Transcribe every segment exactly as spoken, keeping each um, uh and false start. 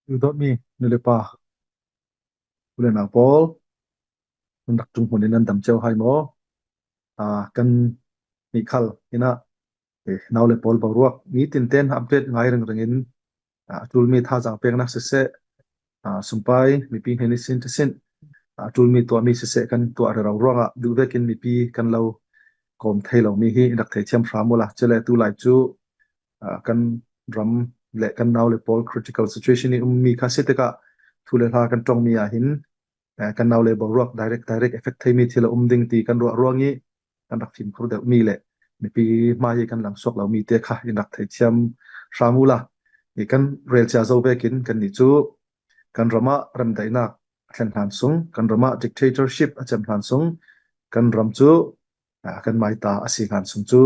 Dawtmi nu le pa, u le nau pawl, hun rak tung hmun in nan dam cio hai maw? Aa, kan nih khal ina, eh, nau le pawl boruak mi tinten update ngai ringring in, aa, a ṭulmi thazaang peknak siseh, aa, sumpai mipi hnen ihsin tisin, aa, a ṭulmi tuahmi siseh kan tuah rero ruangah duh vekin mipi kan lo kawm thei lomi hi in rak theithiam hram ula. Cule tulai cu, aa, kan ram le kan nau le pawl critical situation i ummi kha si tikah thu le hla kan ṭongmi ah hin, aa, kan nau le boruak direct, direct effect theimi thil a um ding ti kan ruah ruang i kan rak fimkhur deuhmi le mipi hmai hi kan langsuak lomi te kha in rak theithiam hram ula. I kan relcia zo vekin kannih cu kan ram ah remdaihnak a thlen hlan sung, kan ram ah dictatorship a cem hlan sung, kan ram cu, aa, kan maita a si hlan sung cu,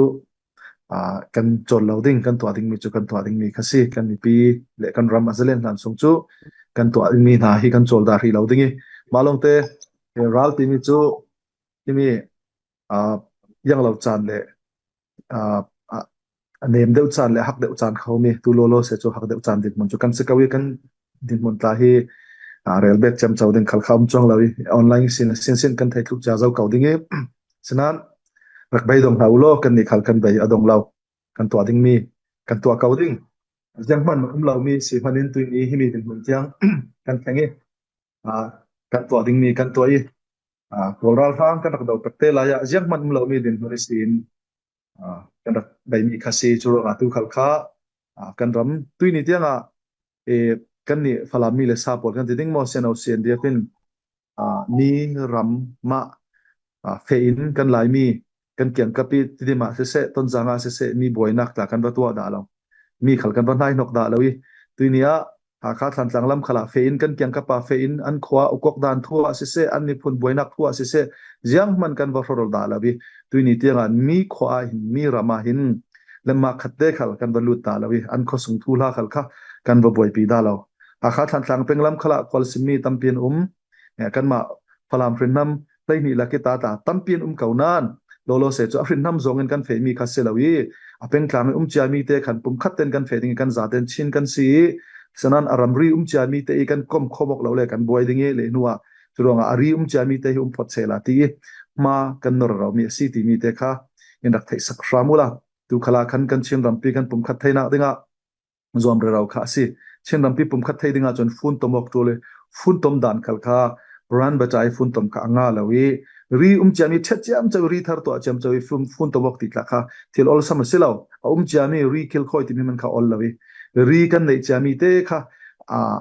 aa, kan cawl lo ding, kan tuah dingmi cu kan tuah dingmi kha si. Kan mipi le kan ram a zalen hlan sung cu kan tuah dingmi hna hi kan cawl dah hrih lo ding i, mah lawngte, eh, ral timi cu himi, aa, iang lo caan le, aa, a, a nem deuh caan le a hak deuh caan kha a um i, tu lawlaw seh cu hak deuh caan dinhmun cu kan si ko i, kan dinhmun tla hi, aa, rel bet ciamco ding khal kha um cuang lo i, online sin, sin, sin kan thei tluk cia zo ko ding i, sinain rak bei dong hna u law, kannih khal kan bei a dong lo. Kan tuah dingmi kan tuah ko ding. Zianghman um lomi si hmanin tuini himi dinhmun tiang kan thleng i, aa, kan tuah dingmi kan tuah i, aa, kawl ralhrang kan rak do pek te lai ah zianghman um lomi dinhmun ihsin, aa, kan rak beimi kha si. Cu ruangah tu khal kha, aa, kan ram tuini tiangah, eh, kannih Falam mi le sa pawl kan ti ding maw, sian o sian diak in, aa, mi ram mah, aa, feh in kan Laimi kan kiangkap i Tidim ah siseh, Tonzang ah siseh, mi buainak tla kan va tuah dah lo. Mi khal kan va hnaihnok dah lo i, tuini ah Hakha Thantlang lam khal ah feh in kan kiangkap ah feh in an khua ukok dan thu ah siseh, an miphun buainak thu ah siseh, zianghman kan va hrawrol dah lo i, tuini tiangah mi khua ah hin, mi ram ah hin lemma khat te khal kan va lut dah lo i, an khuasung thuhla khal kha kan va buaipi dah lo. Hakha Thantlang peng lam khal ah khualsimmi tampi an um. Eh, kanmah Falam hrinhnam hleihnih lak i ta ta tampi an um ko nain, lawlaw seh cu a hrinhnam zawng in kan fehmi kha si lo i, a pengtlang i um ciami te khan pumkhat ten kan feh ding i, kan zaten Chin kan si i, sinain a ramri um ciami te i kan kom khawm awk lo le kan buai ding i, le hnu ah cu ruangah a ri um ciami te hi um phawt sehla ti i, hma kan nor romi a si timi te kha in rak theihsak hram ula. Tu khal ah khan kan Chin rampi kan pumkhat theinak dingah zuam rero kha a si. Chin rampi pumkhat thei ding ahcun fun tom awk ṭul i, fun tom dan khal kha brand bata i fun tom kha a ngah lo i, ri um ciami ṭhet ciamco i, ri thar tuah ciamco i fun, fun tom awk ti tla kha thil olsam a si lo. A um ciami ri kilkhawi timi hman kha ol lo i, ri kan neih ciami te kha, aa,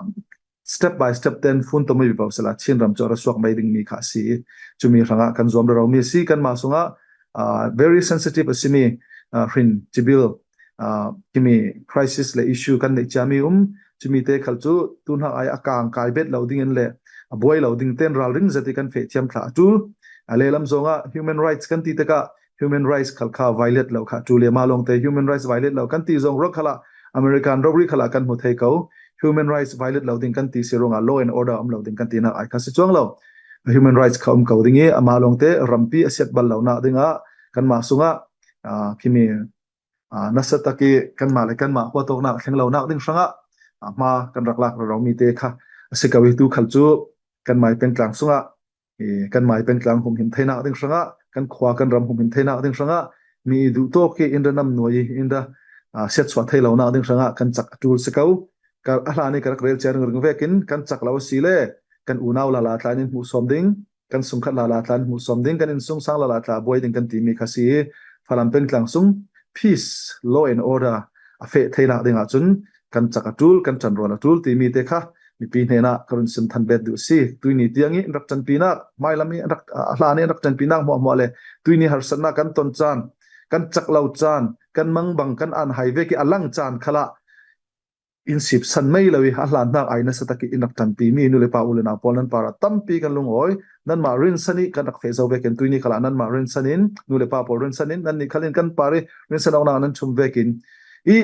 step by step ten fun tom i vivo sila Chin ram cu a ra suak mai dingmi kha a si i, cumi hrangah kan zuam rero mi a si. Kanmah sungah, aa, very sensitive a simi, aa, hrin cibil, aa, himi crisis le issue kan neih ciami um, cumi te khal cu tu hnak ai a kang kai bet lo ding in le a buai lo ding ten ralring zet i kan feh thiam thla a ṭul. A lelam zongah human rights kan ti tikah human rights khal kha violate lo kha ṭul i, mah lawngte human rights violate lo kan ti zong ruak khal ah American rori khal ah kan hmu thei ko. Human rights violate lo ding kan ti si ruangah law and order um lo ding kan tinak ai kha si cuang lo. Human rights kha um ko ding i, amah lawngte rampi a siat bal lonak dingah kanmah sungah, aa, himi, aa, nasa tak i kanmah le kanmah huatawknak a thleng lonak ding hrangah, aa, hma kan rak lak rero mi te kha a si ko i, tu khal cu kanmah i pengtlang sungah, i, kanmah i pengtlang humhim theinak ding hrangah, kan khua kan ram humhim theinak ding hrangah, mi i duhtawk i in ra namnuai i in ra, aa, siatsuah thei lonak ding hrangah kan cak a ṭul si ko. Ka, a hlan i ka rak rel cia ringring vekin kan cak lo a si le kan unau lala tla in hmuhsawm ding, kan sungkhat lala tla in hmuhsawm ding, kan innsungsang lala tla buai ding kan timi kha si i, Falam pengtlang sung peace, law and order a feh theinak ding ahcun kan cak a ṭul, kan ṭanrual a ṭul timi te kha mipi hnenah ka run sim than bet duh si. Tuini tiang i in rak ṭanpinak, hmailam i in rak, a hlan i in rak ṭanpinak hmuahhmuah le tuini harsatnak kan ton caan, kan cak lo caan, kan mangbang kan an hai vek i a lang caan khal ah in sipsan mai lo i a hlan hnak ai nasa tak i in rak ṭanpi mi nu le pa u le nau pawl nan par ah tampi kan lungawi. Nanmah rinsan i kan rak feh zo vekin tuini khal ah nanmah rinsan in, nu le pa pawl rinsan in, nannih khal in kan par i rinsan awknak nan chum vekin i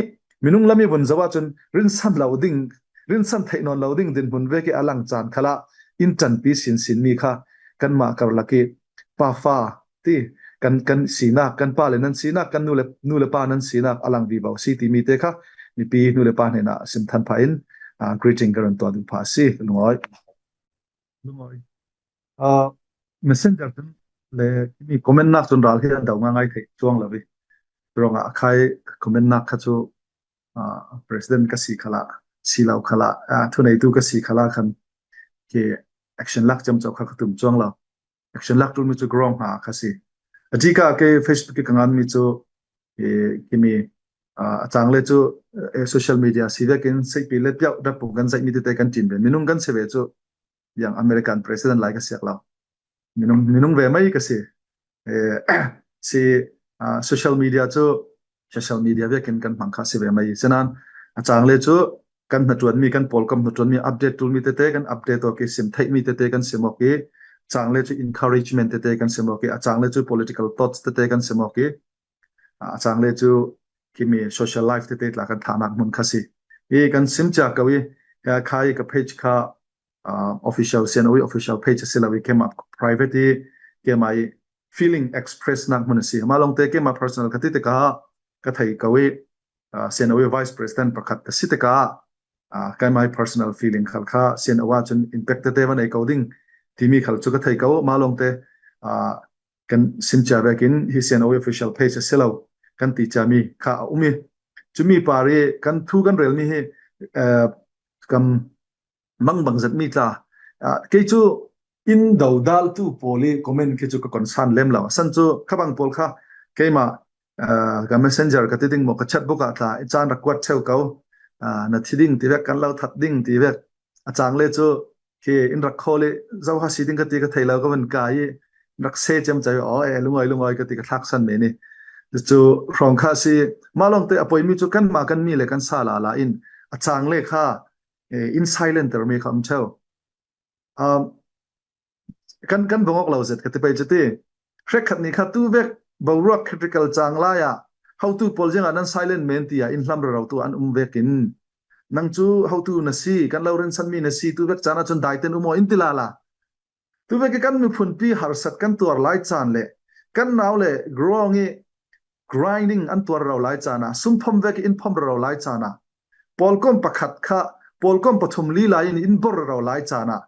minung lam i vun zoh ahcun rinsan lo ding, rinsan theih nawn lo ding dinhmun vek i a lang caan khal ah in ṭanpi sinsin mi kha kanmah karlak i pa fa ti kan, kan sinak, kan pa le nan sinak, kan nu le, nu le pa nan sinak a lang vivo si timi te kha mipi nu le pa hnenah sim than phah in, uh, greeting ka run tua ding pha si lungawi. Lungawi. Uh, messenger tun le mi comment nak tun ral hi an dau nga ngai thei chuang lawi. Ronga akhai comment nak kha chu uh, president ka si khala, si lau khala, uh, thunei tu ka si khala khan ke action lak cham chau kha ka tum chuang lau. Action lak tul mi chu grong ha kha si. A jika ke Facebook ke kangan mi chu e, kimi uh, a chang le chu e, social media si vekin sei pi le piau da pu kan sai mi te kan tin ve. Minung kan se ve chu yang American president lai ka siak lau. Minung, minung ve mai ka si. Eh, si uh, social media chu social media vekin kan hmang kha si ve mai. Senan a chang le chu kan hna tuan mi kan polkom hna tuan mi update tul mi te te kan update ok sim thei mi te te kan sim ok chang le chu encouragement te te kan sim ok a chang le chu political thoughts te te kan sim ok a chang le chu kimi social life te te tla kan thanak mun kha si. I kan sim cha ka wi khai ka page kha uh, official sian ui official page si lawi kema private i kema i feeling express nak mun si. Ma long te kema personal ka ti te ka ka thei ka wi uh, sian ui vice president pakhat ka si te ka uh, kema i personal feeling khal kha sian awa chun impact te te van ei ka ding ti mi khal chu ka thei ka ma long te uh, kan sim cha vekin hi sian ui official page si lo kan ti cha mi kha umi. Chumi pari kan thu kan rel mi hi uh, kam mang bang zat mi tla. Uh, kei chu in dau dal tu poli comment kei chu ka concern lem lo. San chu ka bang pol kha keima uh, ka messenger ka ti ding mo ka chat book a tla i chan rak kuat cheu kau. Uh, na thi ding ti vek kan lo that ding ti vek. A chang le chu khi in rak kholi zo ha si ding ka ti ka thei lo ka van ka i rak se chem chai o e lungoi lungoi ka ti ka thlak san me ni. Chu rong kha si ma long te a poi mi chu kan ma kan mi le kan sa la la in a chang le kha in silent ter mi kha um cheu. Um, kan kan bongok lo zet ka ti pai chu ti. Hrek khat ni kha tu vek boruak critical chang lai a. Hau tu pol jeng a nan silent men ti a in hlam rau tu an um vek in. Nang chu hau tu na si kan lo ren san mi na si tu vek chana chun dai ten um o in ti la la. Tu vek kan mi phun pi har sat kan tuar lai chan le kan nau le growing grinding an tuar rau lai chana sum phom vek in phom rau lai chana. Polkom pakhat kha polkom pathum li lai in in bor rau lai chana.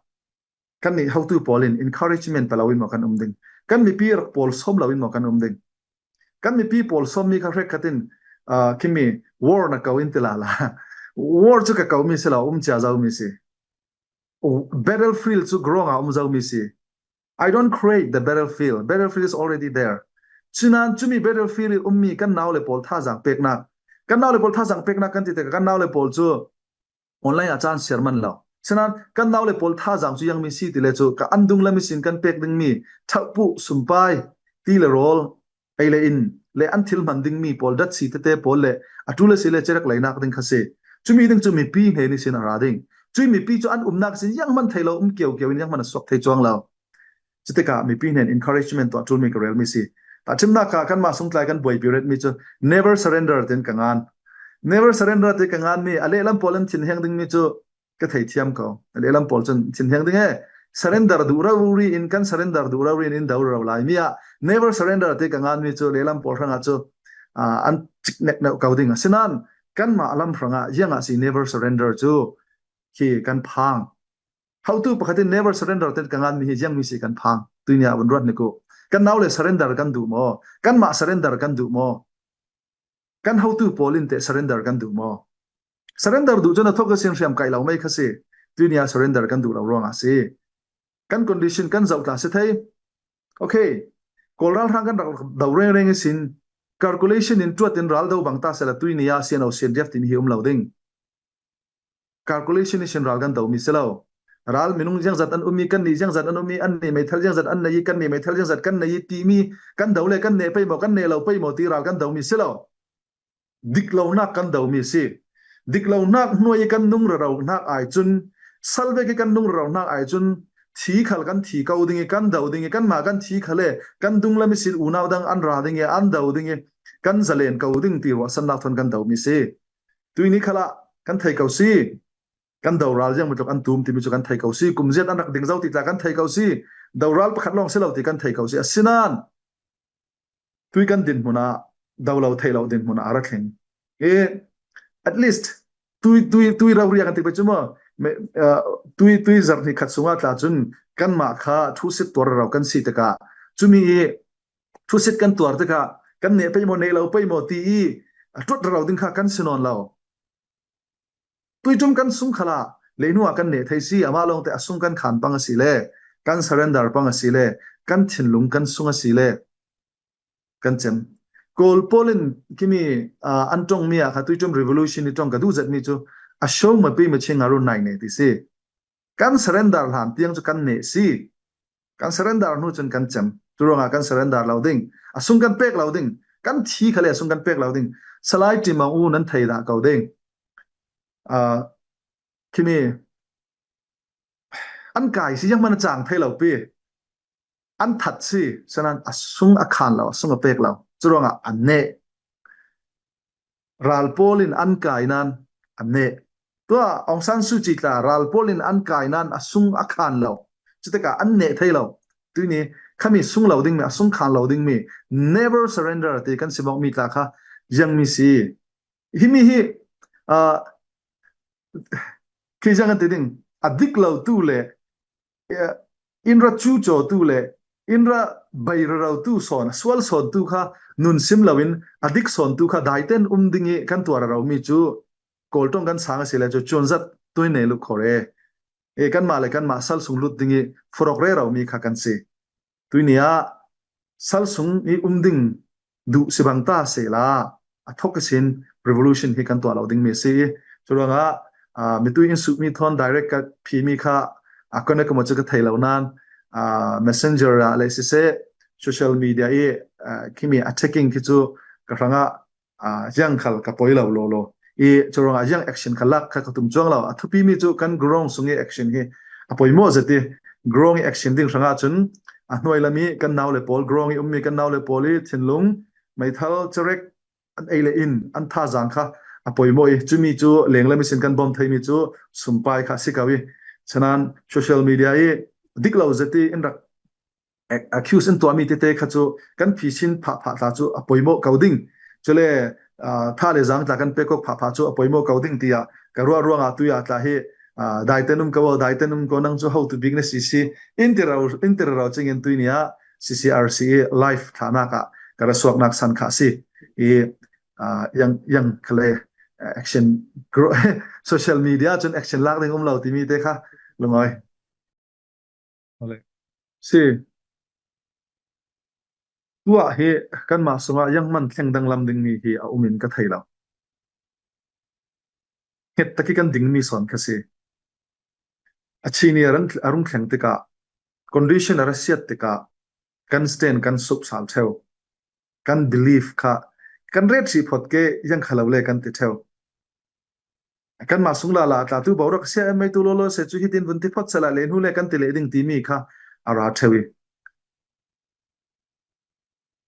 Kan ni hau tu pol in encouragement pa lo in mo kan um ding. Kan mi pi rak pol som lo in mo kan um ding. Kan mi pi pol som mi kha hrek khat in uh, kimi war na kau in ti la la. War chu ka kau mi si lo um cha zau mi si. Battlefield chu grong a um zau mi si. I don't create the battlefield. Battlefield is already there. Chunan chumi battlefield um mi kan nau le pol tha zang pek nak. Kan nau le pol tha zang pek nak kan ti te kan nau le pol chu online a chan sermon lo. Chunan kan nau le pol tha zang chu yang mi si ti le chu ka an dung la mi sin kan pek ding mi thau pu sumpai ti le rol ei le in le an thil man ding mi pol dat si te te pol le a tu le si le cherak lai nak ding kha se. Chumi ding chu mi pi hne ni sin a ra ding. Chumi pi chu an um nak sin yang man thei lo um kiau kiau in yang man a suak thei chuang lo. Chite ka mi pi hnen encouragement to a tul mi ka rel mi si. Ta chim na ka kan ma sung tlai kan boi pi ret mi chu never surrender tin ka ngan. Never surrender te ka ngan mi a le lam pol an thin heng ding mi chu ka thei thiam ko. Lelam pol chun thin hiang ding e. Surrender du rau ri in kan surrender du rau ri in dau rau lai mi a. Never surrender te ka ngan mi chu lelam pol rang a chu an chik nek neu kau ding a sinan kan ma lam rang a yang a si never surrender chu hi kan phang. Hau tu pakhat in never surrender te ka ngan mi hi yang mi si kan phang. Tuinia un ruat ni ku kan nau le surrender kan du mo kan ma surrender kan du mo. Kan hotu pawl in teh surrender kan duh maw? Surrender duh chu na thawk a sin hriam kaih lo mai kha si. Tuinia surrender kan duh lo ruangah si. Kan condition kan zoh tla si thei. Okay. Kawlral hrang kan rak do reng reng i sin. Calculation in tuat in ral do bang ta sela tuinia sian o sian diaf tin hi um lo ding. Calculation i sin ral kan do mi si lo. Ral minung ziangzat an um mi kan ni ziangzat an um mi an ni meithal ziangzat an nei kan ni meithal ziangzat kan nei ti mi kan do le kan ne pei maw kan ne lo pei maw ti ral kan do mi si lo. Dik lo nak kan do mi si. Dik lo nak hnuai kan nung raro nak ai chun salvek i kan nung raro nak ai chun thi khal kan thi ko ding i kan do ding i kan ma kan thi khale kan dung lam i sin unau dang an ra ding i an do ding i kan zalen ko ding ti ruah san nak thon kan do mi si. Tuini khala kan thei ko si. Kan do ral ziang mi tlok an tum ti mi chu kan thei ko si. Kum ziat an rak ding zo ti tla kan thei ko si. Do ral pakhat long si lo ti kan thei ko si. A sinan tui kan din hmuna do lo thei lo din hmuna a ra thleng. E, at least tui, tui, tui rau riak an ti pei cu maw, me, ah, tui, tui zarh hnih khat sungah tla cun kanmah kha thusit tuar rau kan si tikah, cumi i thusit kan tuar tikah kan neh pei maw, neh lo pei maw ti i a ṭuat rau ding kha kan si nawn lo. Tuiṭum kan sung khalah leihnuah kan neh thei si, amah lawngte a sung kan khan pang a si le, kan surrender pang a si le, kan thinlung kan sung a si le, kan cem. Kawl pawl in kimi, ah, an ṭongmi ah kha tuiṭum revolution i ṭong ka duh zetmi cu a show mapi machin nga run nai ne ti si. Kan surrender hlan tiang cu kan neh si. Kan surrender hnu cun kan cem. Curuangah kan surrender lo ding. A sung kan pek lo ding. Kan thi khale a sung kan pek lo ding. Salai ṭim ang u nan thei dah ko ding. Ah, khimi an kai si, zianghman a cang thei lo pi. An that si, sinan a sung a khan lo, a sung a pek lo. Curuangah an neh. Ral pawl in an kai nan an neh. Tua Aung San Suu Kyi tla ral pawl in an kai nan a sung a khan lo. Cutikah an neh thei lo. Tuini khami sung lo dingmi, a sung khan lo dingmi, never surrender ti kan simawkmi tla kha ziangmi si. Himi hi, ah, khi ziang an ti ding, a dik lo tu le, eh, in ra cu caw tu le, in ra bei rero tu sawn, a sual sawn tu kha nun sim loin, a dik sawn tu kha daiten um ding i kan tuar rero mi cu Kawl ṭong kan sang a si le cu cun zat tuin nei luk kho re. E, kanmah le kanmah sal sung lut ding i furok rero mi kha kan si. Tuini ah sal sung i um ding duh si bang ta sehla, a thawk ihsin revolution hi kan tuah lo dingmi a si. Curuangah, ah, mitui in suhmi thawn direct ka phimi kha, a kona ka maw cu ka thei lo nan, ah, messenger ah le siseh, social media i, ah, khimi attacking khi cu ka hrangah, ah, ziang khal ka poi lo lawlaw. I curuangah ziang action ka lak kha ka tum cuang lo. A thupimi cu kan Gurung sung i action hi a poimawh zet i, Gurung i action ding hrangah cun a hnuai lam i kan nau le pawl, Gurung i ummi kan nau le pawl i thinlung, meithal, cerek, an ei le in, an thazaang kha a poimawh i, cumi cu lenglam ihsin kan bawm theimi cu sumpai kha a si ko i, sinan social media i dik lo zet i in rak ac-, accuse in tuahmi tete kha cu kan phisin phahphah tla cu a poimawh ko ding. Cule, ah, tha le zaang tla kan pek awk phahphah cu a poimawh ko ding tiah ka ruah ruangah tui ah tla hi, ah, daiten um ko, daiten um ko, nang cu hotu bik na si si, in ti rau, in ti rero cingin tuini ah C C R C i live thlanak ah ka ra suaknak san kha a si. I, ah, yang, yang khale, ah, action gro-, social media cun action lak ding um lo timi te kha lungawi. Vale. Si. Tuah hi kanmah sungah zianghman thleng danglam dingmi hi a um in ka thei lo. Hnget tak i kan dingmi sawn kha si. A chini a ran, a rung thleng tikah, condition a ra siat tikah, kan stand kan sup sal ṭheu. Kan belief kha kan ret hrih phawt ke, ziang kha lo le kan ti ṭheu. Kanmah sung lala a tlatu boruak a si a, meitu lawlaw se cu hitin vun ti phawt sehla le hnu le kan ti leh ding timi kha a ra ṭheu i,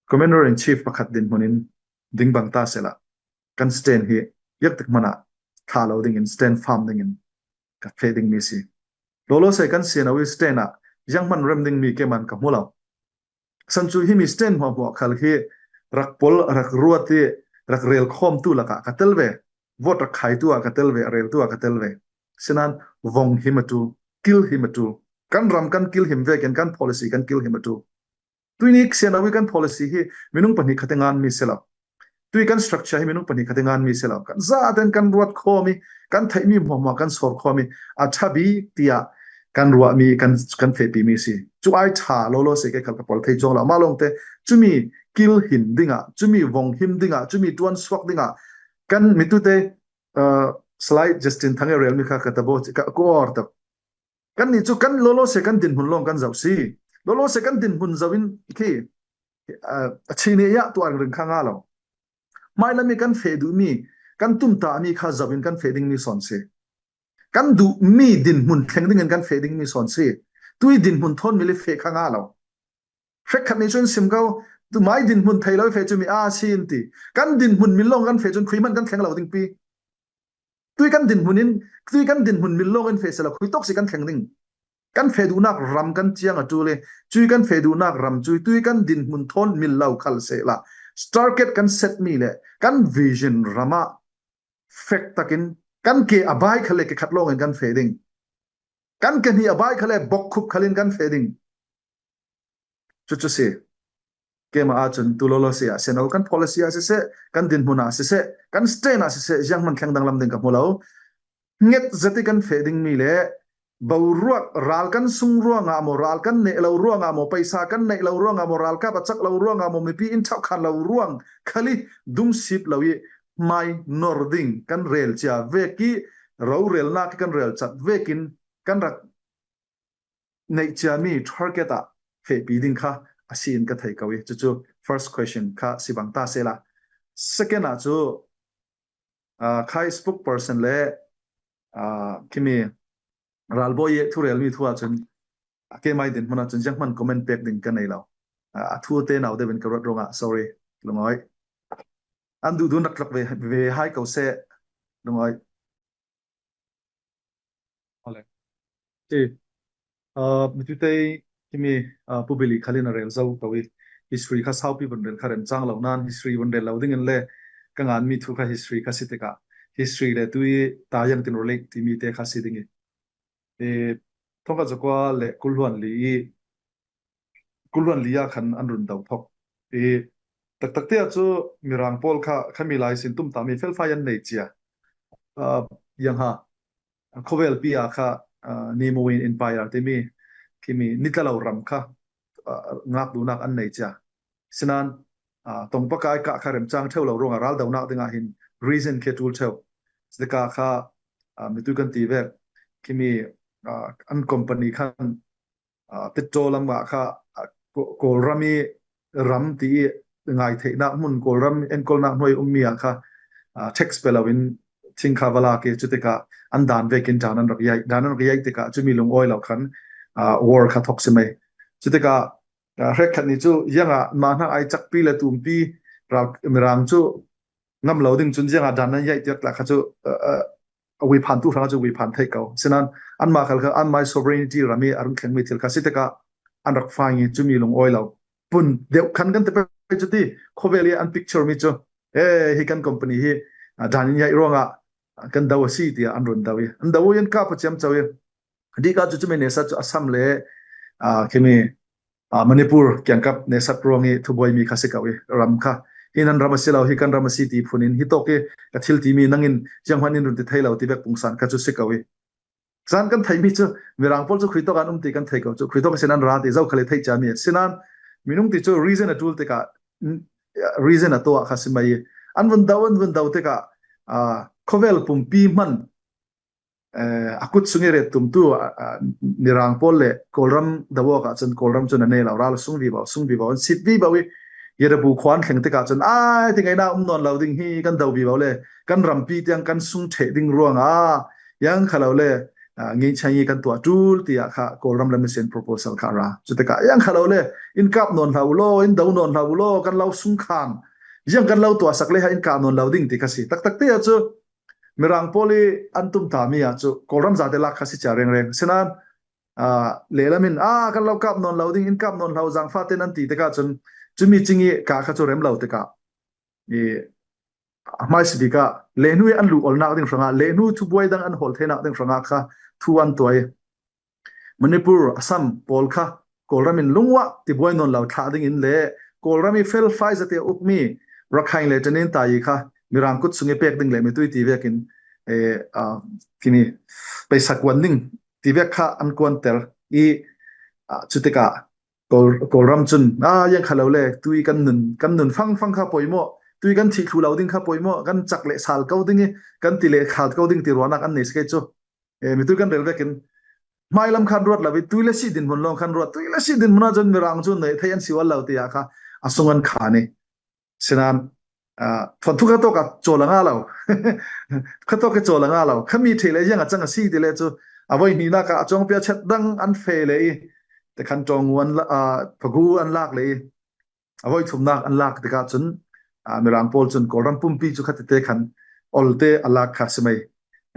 Commander in Chief pakhat dinhmun in ding bang ta sehla kan stand hi biaktik hmanah thla lo dingin, stand firm dingin ka feh dingmi si. Lawlaw se kan sian i stand ah zianghman rem dingmi keman ka hmu lo. San cu himi stand hmuahhmuah khal hi rak pol, rak ruat i rak rel khawmtu lakah ka tel ve. Vote rak khaitu ah ka tel ve, a reltu ah ka tel ve. Sinan vong him a ṭul, kil him a ṭul. Kan ram kan kil him vekin kan policy kan kil him a ṭul. Tuini sian i kan policy hi minung pahnih khat i nganmi si lo. Tui kan structure hi minung pahnih khat i nganmi si lo. Kan zaten kan ruat khawm i, kan theihmi hmuahhmuah kan sawr khawm i, a ṭha bik tiah kan ruahmi, kan, kan fehpimi si. Cu ai ṭha lawlaw se ke khal ka pol thei cuang lo. Mah lawngte cumi kil him dingah, cumi vong him dingah, cumi ṭuan suak dingah kan mitute, ah, slide Justin Thang e relmi kha ka ta baw, ka, ka awr tak. Kannih cu kan lawlaw se kan dinhmun lawng kan zoh si. Lawlaw se kan dinhmun zoh in khi, ah, a chini ah tuah ringring kha nga lo. Hmailam i kan feh duhmi, kan tumtahmi kha zoh in kan feh dingmi sawn si. Kan duhmi dinhmun thleng dingin kan feh dingmi sawn si. Tui dinhmun thawn mil i feh kha nga lo. Hrekkhat nih cun sim ko, tu mai dinhmun thei lo i feh cu mi a si in ti. Kan dinhmun mil lawng kan feh cun khui hmanh kan thleng lo ding pi. Tui kan dinhmun in, tui kan dinhmun mil lawng in feh sehla khui tawk si kan thleng ding. Kan feh duhnak ram kan ciang a ṭul i, cui kan feh duhnak ram cui, tui kan dinhmun thawn mil lo khal sehla, target kan set mi le kan vision ram ah fek takin Kan ke a bai kha le ke khat lawngin kan feh ding. Kan ke hnih a bai kha le bawkkhup khalin kan feh ding. Cucu si. Keimah ahcun tulolo si ah sino kan policy ah siseh, kan dinhmun ah siseh, kan stand ah siseh, zianghman thleng danglam ding ka hmu lo. Nget zet ih kan feh dingmi le boruak ral kan sung ruangah maw, ral kan neh lo ruangah maw, paisa kan neih lo ruangah maw, ralkap a cak lo ruangah maw, mipi in thauhkhan lo ruang khal ih dumsip lo ih hmai nor ding kan rel cia vek ih rorelnak ih kan rel cat vekin kan rak neih ciami target ah fehpi ding kha a si in ka thei ko ih, cucu first question kha si bang ta sehla. Second ah cu, aa, khai spokesperson le, aa, khimi ralbawi ih thurelmi thu ahcun, a keimai dinhmun ahcun zianghman comment pek ding ka nei lo. Aa, a thu te nau deuh in ka ruat ruangah sorry, lungawi. An duhdun rak tlak ve, ve hai ko seh, lungawi. Awle. Eh, aa, mitute khimi, aa, Pu Billy khalin a rel zo ko ih history kha saupi vun rel kha remcang lo nain history vun rel lo dingin le ka nganmi thu kha history kha si tikah history le tu ih ta ziangtin relate timi te kha si ding ih. Eh, thongkhat zakua le kul hluan li ih kul hluan li ah khan an run do thok. I taktak te ah cu Mirang pawl kha khami lai sin tumtahmi felfai an nei cia. Aa, ziangha, khuavelpi ah kha, aa, Nimoyin Empire timi khimi nitla lo ram kha, aa, ngak duhnak an nei cia. Sinain, aa, tongpakai kah kha remcang ṭheu lo ruangah raldonak dingah hin reason khi a ṭul ṭheu. Cutikah kha, aa, mitu kan ti vek khimi, aa, an company khan aa, petrol lam ah kha, aa, Kaw-, Kawlram ih ram ti ih ngai theihnak hmun, Kawlram enkawlnak hnuai ummi ah kha, aa, tax pe loin thing kha va lak ih cutikah an dan vekin dan an rak yaih, dan an rak yaih tikah cumi lungawi lo khan, aa, war kha thok si mai. Cutikah, aa, hrekkhat nih cu ziangah mah hna ai cakpi le tumpi ral, Mirang cu ngam lo ding cun ziangah dan an yaih tiah kha cu, aa, aa, a uiphan tu hrangah cu uiphan theih ko. Sinain anmah khal kha anmah sovereignty ram ih a rung thlengmi thil kha si tikah an rak fai ih cumi lungawi lo. Pun deuh khan kan ti pei cu ti khuavel ih an picture mi cu, eh, hi kan company hi, aa, dan in yaih ruangah kan do a si tiah an run do ih an do ih an kap a ciamco ih. Dih ka cu cumi nesat cu Assam le, aa, khimi, aa, Manipur kiangkap nesat ruang ih thubuaimi kha si ko ih ram kha hi nan ram a si lo, hi kan ram a si ti phun in hi tawk ih ka thil timi nangin zianghman in run ti thei lo ti vek pungsan kha cu si ko ih. Zan kan theihmi cu Mirang pawl cu khuitawk an um ti kan thei ko cu khuitawk a sin an ra ti zo khal i theih ciami a si nain minung ti cu reason a ṭul tikah, mm, reason a tuah kha si mai ih an vun do, an vun do tikah, aa, khuavel pumpi hman eh, a kut sung ih ret tumtu, ah, ah, Mirang pawl le Kawlram do awk ahcun Kawlram cun a neh lo, ral a sung vivo, sung vivo, an sit vivo ih Yadabu khua an thleng tikah cun, ai, ti ngaihnak um nawn lo ding hi kan do vivo le kan rampi tiang kan sung ṭheh ding ruangah, ziang kha lo le, ah, ngeichang ih kan tuah ṭul tiah kha Kawlram lam ihsin proposal kha a ra. Cutikah ziang kha lo le in kap nawn hlah u law, in do nawn hlah u law, kan lo sung khan ziang kan lo tuahsak le ha in kap nawn lo ding ti kha si. Taktak te ah cu Mirang pawl ih an tumtahmi ah cu Kawlram zate lak kha si cia rengreng. Sinain, aa, lehlam in, aa, kan lo kap nawn lo ding, in kap nawn hlah u, zaangfah tein an ti tikah cun, cumi cing ih kah kha cu rem lo tikah, i, a hmaisabik ah lehnu ih an luh olnak ding hrangah, lehnu thubuai dang an hawl theinak ding hrangah kha thu an tuah ih, Manipur, Assam pawl kha Kawlram in lungwah tibuai nawn lo thlah dingin le Kawlram ih felfai zate a ukmi Rakhine le Tenin tai kha Mirang kut sung ih pek ding le mitui ti vekin, eh, ah, timi peisak kuan ding ti vek kha an kuanter ih, ah, cutikah Kawl, Kawlram cun, ah, ziang kha lo le tui kan nun, kan nun fangfang kha poimawh, tui kan thih thlu lo ding kha poimawh, kan cak le sal ko ding ih kan ti le khal ko ding ti ruahnak an nei si kei cu. Eh, mitui kan rel vekin hmailam khan ruat lo ih, tui le si dinhmun lawng khan ruat, tui le si dinhmun ah cun Mirang cu neih theih an si ual lo tiah kha a sung an khan ih. Sinain, ah, thuanthu kha tawk ah cawl a ngah lo. Kha tawk ih cawl a ngah lo. Khami ṭheh le ziang a cang a si ti le cu a voi hnihnak ah a cawngpi a chet dang an feh le ih, te khan ṭawng an la, ah, phagu an lak le ih, a voi thumnak an lak tikah cun, aa, Mirang pawl cun Kawlram pumpi cu khatite khan olte a lak kha si mai.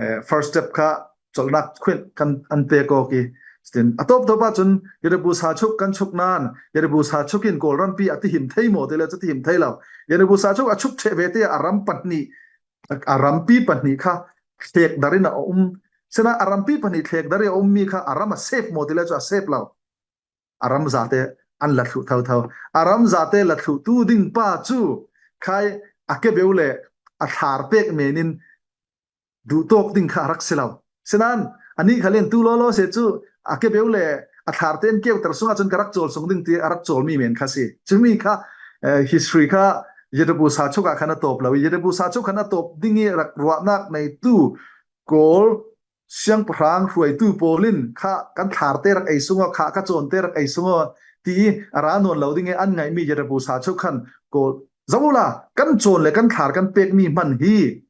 Eh, first step kha colhnak khuih kan an pek awk ih, tin a tawptawp ah cun Yadabu Sachuk kan chuk nain, Yadabu Sachuk in Kawlrampi a tihim thei maw ti le cu tihim thei lo. Yadabu Sachuk a chuk ṭheh ve te a ram pahnih, a rampi pahnih kha thlek darin a um. Sina a rampi pahnih thlek darin a um mi kha a ram a safe maw ti le chu a safe lo. A ram zate an la thluh thotho. A ram zate la thluh tu ding pa chu khai a kebeu le a thlar pek menin duhtawk ding kha a rak si lo. Sinan, a nih khalin tu lawlaw se chu a kebeu le a thlar ten keuter sungah chun ka rak chawl sung ding ti a rak chawl mi men kha si. Chumi kha, eh, history kha Yadabu Sachok ah khan a tawp lo. Yadabu Sachok khan a tawp ding i rak ruahnak neitu Kawl siangpahrang hruaitu pawl in kha kan thlar te rak ei sung aw, kha ka chawn te rak ei sung aw ti i a ra nawn lo ding i an ngaih mi Yadabu Sachok khan Kawl zo la kan chawn le kan thlar kan pek mi hman hi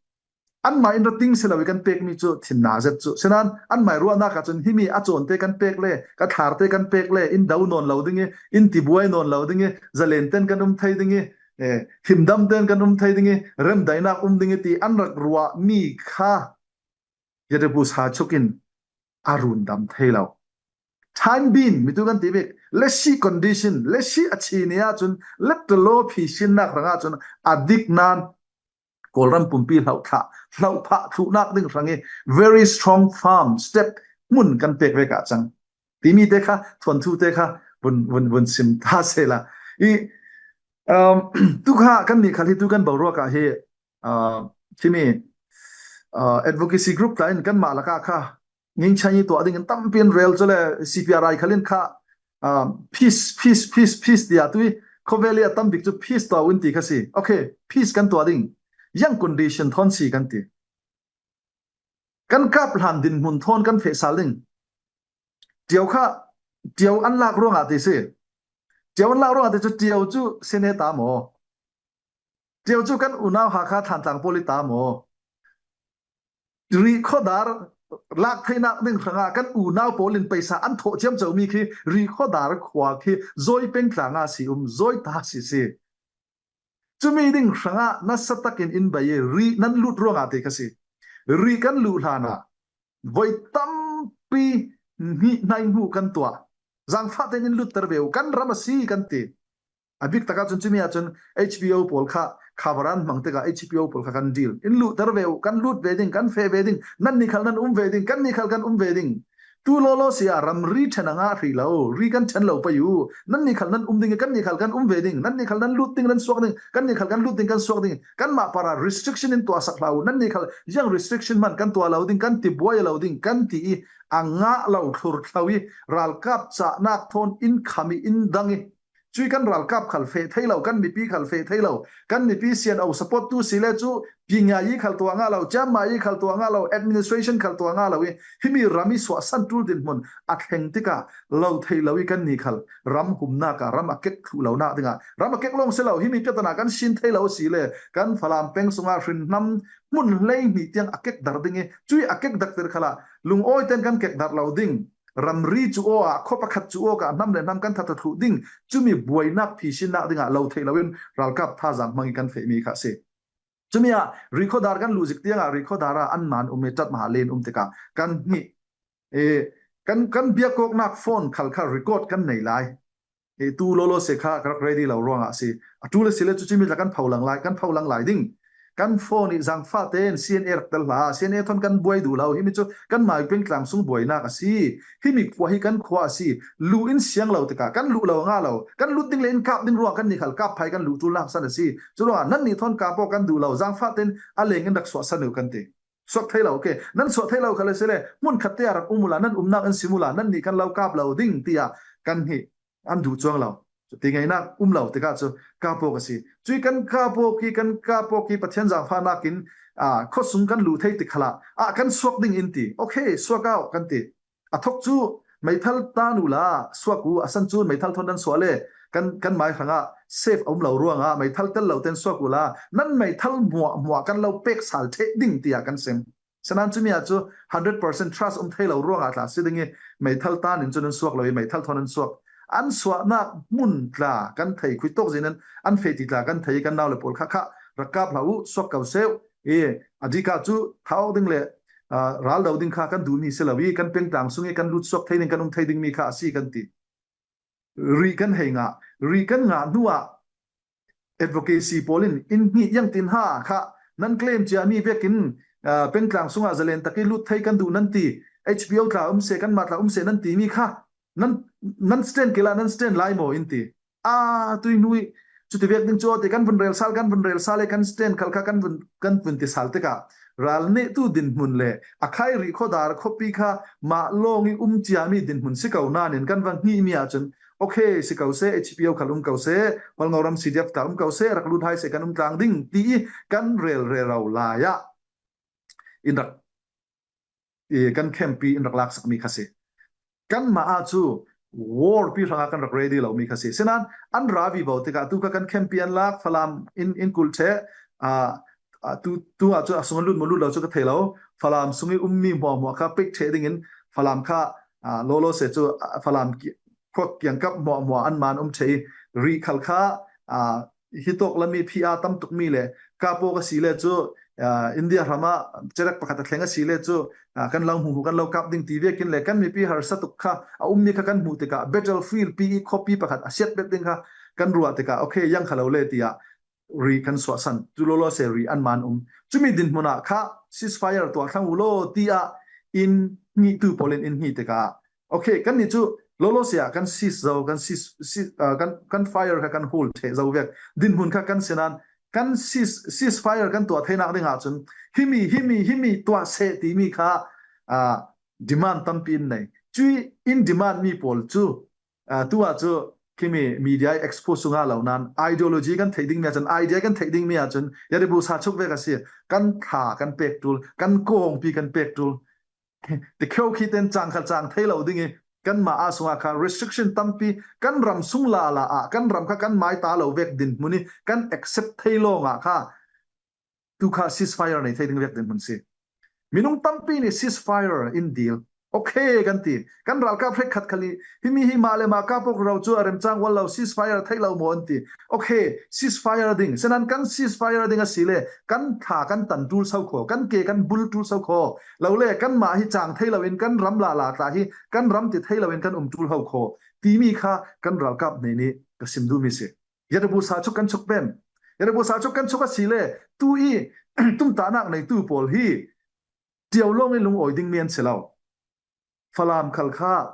anmah in ra ting si lo i kan pek mi chu thinna zet chu. Sinan anmah i ruahnak ah chun himi a chawn te kan pek le, ka thlar te kan pek le, in do nawn lo ding i, in tibuai nawn lo ding i, zalen ten kan um thei ding i, eh, himdam ten kan um thei ding i, remdainak um ding i ti an rak ruah mi kha Yadabu Sachok in a run dam thei lo. Time being, mitu kan ti bik, lesi condition, lesi a chi ni ah chun let the law phi sinnak rang ah chun a dik nan Kawlram pumpi hlauh thlah, hlauh phah thluhnak ding rang i very strong firm step hmun kan pek vek ah chang. Timi te kha, thuanthu te kha, vun, vun, vun sim ta se la. I, um, tu kha kan nih khal hi tu kan boruak ah hi, uh, chimi, uh, advocacy group ta in kan mah laka kha, ngingchani tuah ding in tampi in rel chu le C P R I khalin kha, um, peace, peace, peace, peace tia tui, khawvel i a tam bik chu peace tuah un ti kha si. Okay, peace kan tuah ding. Yang condition thawn si kan ti. Kan kap hlan dinhmun thawn kan feh sal ding. Tiau kha, tiau an lak ruangah ti si. Tiau an lak ruangah ti chu tiau chu sene ta maw? Tiau chu kan unau Hakha Thantlang pawl i ta maw? Ri khodar lak theinak ding hrangah kan unau pawl in paisa an thawh ciamco mi khi ri khodar khua khi zawi peng tlanga si um, zawi ta si si. Chumi ding hrangah nasa takin in bei i ri nan lut ruangah te kha si. Ri kan luh hlanah voi tampi hnih hnai hmuh kan tuah. Zangfah ten in lut ter ve uh, kan ram a si kan ti. A bik takah chun chumi ah chun H P O pawl kha khabaran hmang tikah H P O pawl kha kan dil. In lut ter ve uh, kan lut ve ding, kan feh ve ding, nan ni khal nan um ve ding, kan ni khal kan um ve ding. Tu lawlaw si a ramri ṭhen a ngah hrih lo, ri kan ṭhen lo pei uh. Nan ni khal nan um ding i, kan ni khal kan um ve ding. Nan ni khal nan lut ding, nan suak ding, kan ni khal kan lut ding, kan suak ding. Kanmah para restriction in tuahsak hlah uh. Nan ni khal yang restriction man kan tuah lo ding, kan tibuai lo ding, kan ti i a ngah lo thlur thlo i ralkap cahnak thawn in kham i in dang i Cui kan ralkap khal feh thei lo, kan mipi khal feh thei lo, kan mipi sian o support tu si le cu, Pi Ngai i khal tuah ngah lo, Ciam Mai i khal tuah ngah lo, administration khal tuah ngah lo i, himi ram i suahsan tul dinhmun a thleng tikah lo thei lo i kan ni khal ram humnak ah ram a kek thluh lonak dingah, ram a kek lawng si lo, himi piatana kan sin thei lo si le, kan Falam peng sungah hrinhnam hmun hlei hnih tiang a kek dar ding i, cui a kek dakter khalah lungawi ten kan kek dar lo ding. Ramri cu aw ah, khua pakhat cu aw ah hnam le hnam kan thatha thluh ding, cumi buainak phisinnak dingah lo theih loin ralkap thazaang hmang i kan fehmi kha a si. Cumi ah rikhodar kan luh zik tiangah rikhodar ah anman um i ṭat maha len um tikah kan hnih, e, kan, kan biakawknak phone khal kha record kan nei lai. E, tu lawlaw se kha ka rak ready lo ruangah a si. A ṭul a si le cu cumi tla kan pholang lai, kan pholang lai ding. Kan phone i zangfah tein C N A rak tel hlah, C N A thawn kan buai duh lo. Himi cu kan mai peng tlang sung buainak a si. Himi khua hi kan khua a si. Luh in siang lo tikah kan luh lo a ngah lo. Kan lut ding le in kap ding ruang kan ni khal kap phai kan luh ṭulnak san a si. Cu ruangah nannih thawn kap aw kan duh lo. Zangfah tein a leng in rak suah san uh kan ti. Suak thei lo, okay. Nan suak thei lo khal a si le, hmun khat te ah rak um uhla, nan umnak in sim uhla, nannih kan lo kap lo ding tiah kan hnih an duh cuang lo. Ti ngeinak um lo tikah cu kap awk a si. Cui kan kap awk i, kan kap awk i, Pathian zangfahnak in, aa, khuasung kan luh thei tik khalah, ah, kan suak ding in ti. Okay, suak aw kan ti. A thok cu meithal tan uhla suak uh, a san cu meithal thawn nan suah le kan, kan mai hrangah safe a um lo ruangah meithal tel lo ten suak uhla nan meithal hmuahhmuah kan lo pek sal ṭheh ding tiah kan sim. Sinan cumi ah cu hundred percent trust um thei lo ruangah tla si ding i meithal tan in cu nan suak lo i meithal thawn nan suak. An suahnak hmun tla kan thei, khuitawk zin in an feh ti tla kan thei i kan nau le pawl kha kha rak kap hlah uh, suak ko seuh. I a dikah cu thawk ding le, aa, ral do ding kha kan duhmi si lo i kan pengtlang sung i kan lut suak thei ding, kan um thei dingmi kha a si kan ti. Ri kan hei ngah, ri kan ngah hnuah advocacy pawl in in hnih iang tin ha kha nan claim ciami vekin ah, Pengtlang sungah zalen tak i lut thei kan duh nan ti, H P O tla um se, kanmah tla um se nan ti mi kha, nan, nan stand kei la, nan stand lai maw in ti. A, tui hnu i, cuti vek ding cu awte kan vun rel sal, kan vun rel sal i kan stand khal kha kan vun, kan vun ti sal tikah ral nehtu dinhmun le a khai rih khuadar khuapi kha mah lawng i um ciami dinhmun si ko nain kan va hngih mi ahcun, okay, si ko seh, H P O khal um ko seh, Hualngo ram C D F tla um ko seh, rak lut hai seh, kan um tlang ding ti i kan rel rero lai ah in rak, i kan khempi in rak laksakmi kha si. Kanmah ah cu war pi hrangah kan rak ready lomi kha si. Sinain an ra vivo tikah tu kha kan khempi an lak, Falam in, in kulh ṭheh, aa, aa, tu, tu ah cu a sung an lut maw lut lo cu ka thei lo. Falam sung i ummi hmuahhmuah kha pek ṭheh dingin Falam kha, aa, lawlaw se cu, aa, Falam ki-, khua kiangkap hmuahhmuah anmah an um ṭheh i rih khal kha, aa, hitawk lam i phi aa tam tukmi le kapaw ka si le cu, aa, India ram ah cerek pakhat a thleng a si le cu, aa, kan lo hmuhmu, kan lo kap ding ti vekin le kan mipi harsa tuk kha a ummi kha kan hmuh tikah battlefield pi i khuapi pakhat a siat bet ding kha kan ruah tikah, okay, yang kha lo le tiah rih kan suahsan. Cu lawlaw se rih anmah an um. Cumi dinhmun ah kha ceasefire tuah thlang u law tiah in hngihtu pawl in in hngih tikah, okay, kannih cu lawlaw se ah kan cease zo, kan cease, cease, ah, kan, kan fire kha kan hold ṭheh zo vek. Dinhmun kha kan sinain kan cease, ceasefire kan tuah theinak ding ahcun himi, himi, himi tuah seh timi kha, ah, demand tampi in nei. Cui in demand mi pawl cu, ah, tu ah cu khimi media i expose sungah lo nain ideology kan theih dingmi ahcun, idea kan theih dingmi ahcun, Yadabusa chuk vek a si, kan thla kan pek ṭul, kan kawngpi kan pek ṭul. Ti kheu khi ten cang kha cang thei lo ding i, kanmah ah sungah kha restriction tampi, kan ram sung lala ah, kan ram kha kan mai ta lo vek dinhmun i kan accept thei lawngah kha tu kha ceasefire nei thei ding vek dinhmun si. Minung tampi nih ceasefire in dil, okay kan ti. Kan ralkap hrekkhat khal i, himi hi mah le mah kap awk rero cu a remcang ual lo, ceasefire theih lo maw an ti. Okay, ceasefire ding. Sinain kan ceasefire ding a si le kan thla kan tan ṭul so kho, kan ke kan bul ṭul so kho. Lo le kanmah hi cang thei lo in kan ram lala tla hi kan ram ti thei lo in kan um ṭul ho kho timi kha kan ralkap hnen i ka sim duhmi si. Yadabusa chuk kan chuk pen. Yadabusa chuk kan chuk a si le tu i tumtahnak neitu pawl hi ṭio lawng i lungawi dingmi an si lo. Falam khal kha,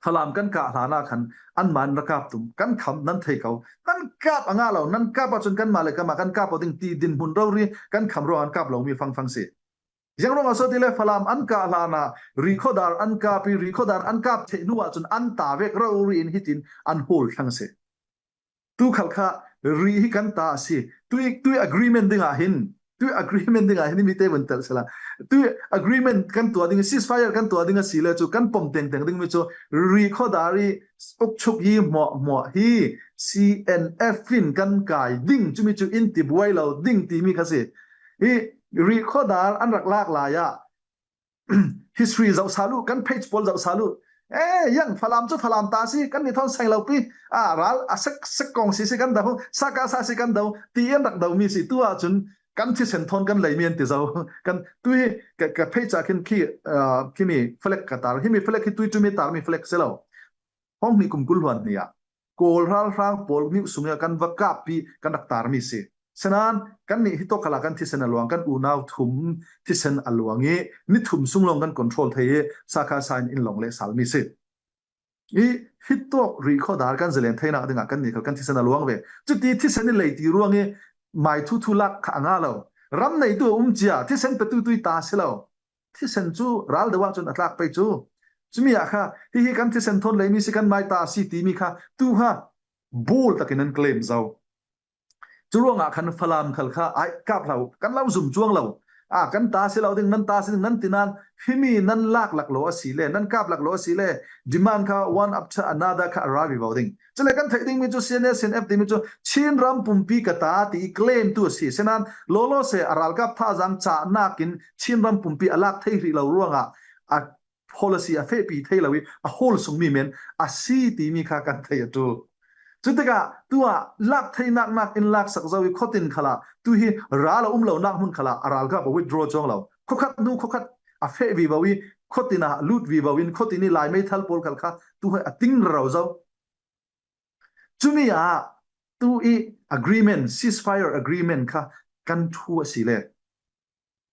Falam kan kah hlan ah khan anmah an rak kap tum, kan kham nan thei ko. Nan kap a ngah lo, nan kap ahcun kanmah le kanmah kan kap aw ding ti dinhmun rori kan kham ruang an kap lomi fangfang si. Ziang ruangah so ti le Falam an kah hlan ah rih khuadar an kap i, rih khuadar an kap theih hnu ahcun an ta vek rori in hitin an hold thlang si. Tu khal kha rih hi kan ta a si. Tui, tui agreement dingah hin, tui agreement dingah hin mite vun telh sila. Tui agreement kan tuah ding, ceasefire kan tuah ding a si le cu kan pom tengteng dingmi cu rih khuadar i ukchuk i hmuahhmuah hi C N F in kan kai ding, cumi cu in ti buai lo ding timi kha si. Hi rih khuadar an rak lak lai ah history zoh sal uh, kan page pawl zoh sal uh. Eh, yang Falam cu Falam ta si, kan ni thawn seng lo pi. Ah, ral a sek sek kong si si kan do, sa ka sa si kan do, ti an rak do mi si. Tu ahcun kan thisen thawn kan lei mi an ti zo. Kan tu hi ka, ka page ah khin khi, ah, khimi flag ka tar. Himi flag hi tui cumi tar mi flag si lo. Hong hnih kum kul hluan hnih ah Kawl ralhrang pawl nih sung ah kan va kap pi kan rak tar mi si. Sinain kan nih hitawk khalah kan thisen a luang, kan unau thum thisen a luang i ni thum sung lawng kan control thei i sakha sa in in lawng le sal mi si. I hitawk rih khuadar kan zalen theinak dingah kan nih khal kan thisen a luang ve. Cuti thisen i lei ti ruang i mai thu thu lak kha a nga lo. Ram neitu a um cia, thisen petu tui ta si lo. Thisen cu ral deuh ahcun a tlak pei cu. Cumi ah kha, hihi kan thisen thawn lei mi si, kan mai ta si timi kha tu ha bul takin an claim zo. Cu ruangah khan Falam khal kha ai kap hlah uh, kan lo zum cuang lo. Ah, kan ta si lo ding, nan ta si ding, nan ti nan, himi nan lak lak lo a si le, nan kap lak lo a si le, demand kha one after another kha a ra vivo ding. Cule kan theih dingmi cu C N A, C N F timi cu Chin ram pumpi ka ta ti i claim tu a si. Sinain lawlaw se a ralkap thazaang cahnak in Chin ram pumpi a lak thei rih lo ruangah a policy a fehpi thei lo i a hol sungmi men a si timi kha kan thei a ṭul. Cutikah tu ah lak theinak nak in laksak zo i khuatin khalah tu hi ral a um lonak hmun khalah a ralkap a withdraw cuang lo. Khuakhat hnu khuakhat a feh vivo i khuatin ah lut vivo in khuatin i Lai meithal pawl khal kha tu hi a ting rero zo. Cumi ah tu i agreement, ceasefire agreement kha kan thu a si le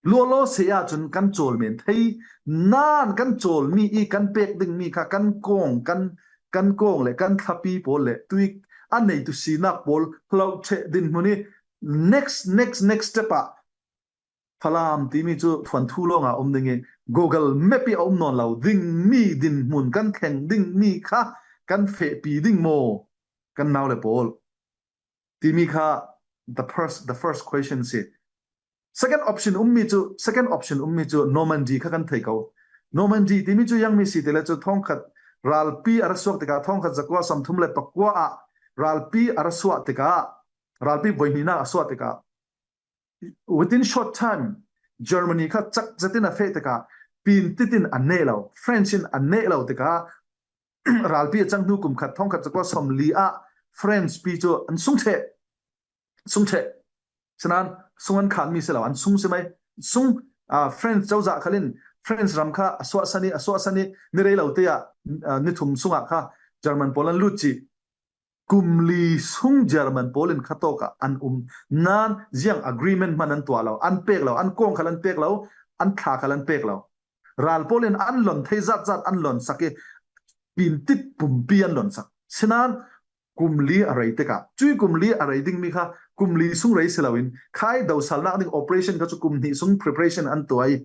Lualawse ah cun kan cawlmen thei nan kan cawlmi i kan pek dingmi kha kan kawng, kan, kan kawng le kan thlapi pawl le tui a neitu sinak pawl hloh ṭheh dinhmun i next, next, next step ah Falam timi cu thuanthu lawngah a um ding i Google Map i a um nawn lo dingmi dinhmun kan thleng dingmi kha kan fehpi ding maw kan nau le pawl timi kha the first, the first question si. Second option ummi cu, second option ummi cu Normandy kha kan thei ko. Normandy timi cu ziangmi si ti le cu thawngkhat ralpi a ra suak tikah thawngkhat zakua sawmthum le pakua ah ralpi a ra suah tikah, ralpi voihninak a suah tikah within short time Germany kha cak zetin a feh tikah Pintit in a neh lo, French in a neh lo tikah ralpi a cang hnu kum khat thawngkhat zakua sawmli ah French pi cu an sung ṭheh, sung ṭheh. Sinan sung an khanmi si lo, an sung si mai. Sung, aa, French cozah khal in French ram kha a suahsan i, a suahsan i ni rei lo te ah, aa, ni thum sungah kha German pawl an lut cih. Kum li sung German pawl in khatawk ah an um. Nan ziang agreement hman an tuah lo, an pek lo, an kawng khal an pek lo, an thla khal an pek lo. Ral pawl in an lon thei zatzat an lon sak i Pintit pumpi an lon sak. Sinan kum li a rei tikah, cui kum li a rei dingmi kha kum li sung rei si loin khai dosalnak ding operation kha cu kum hnih sung preparation an tuah i,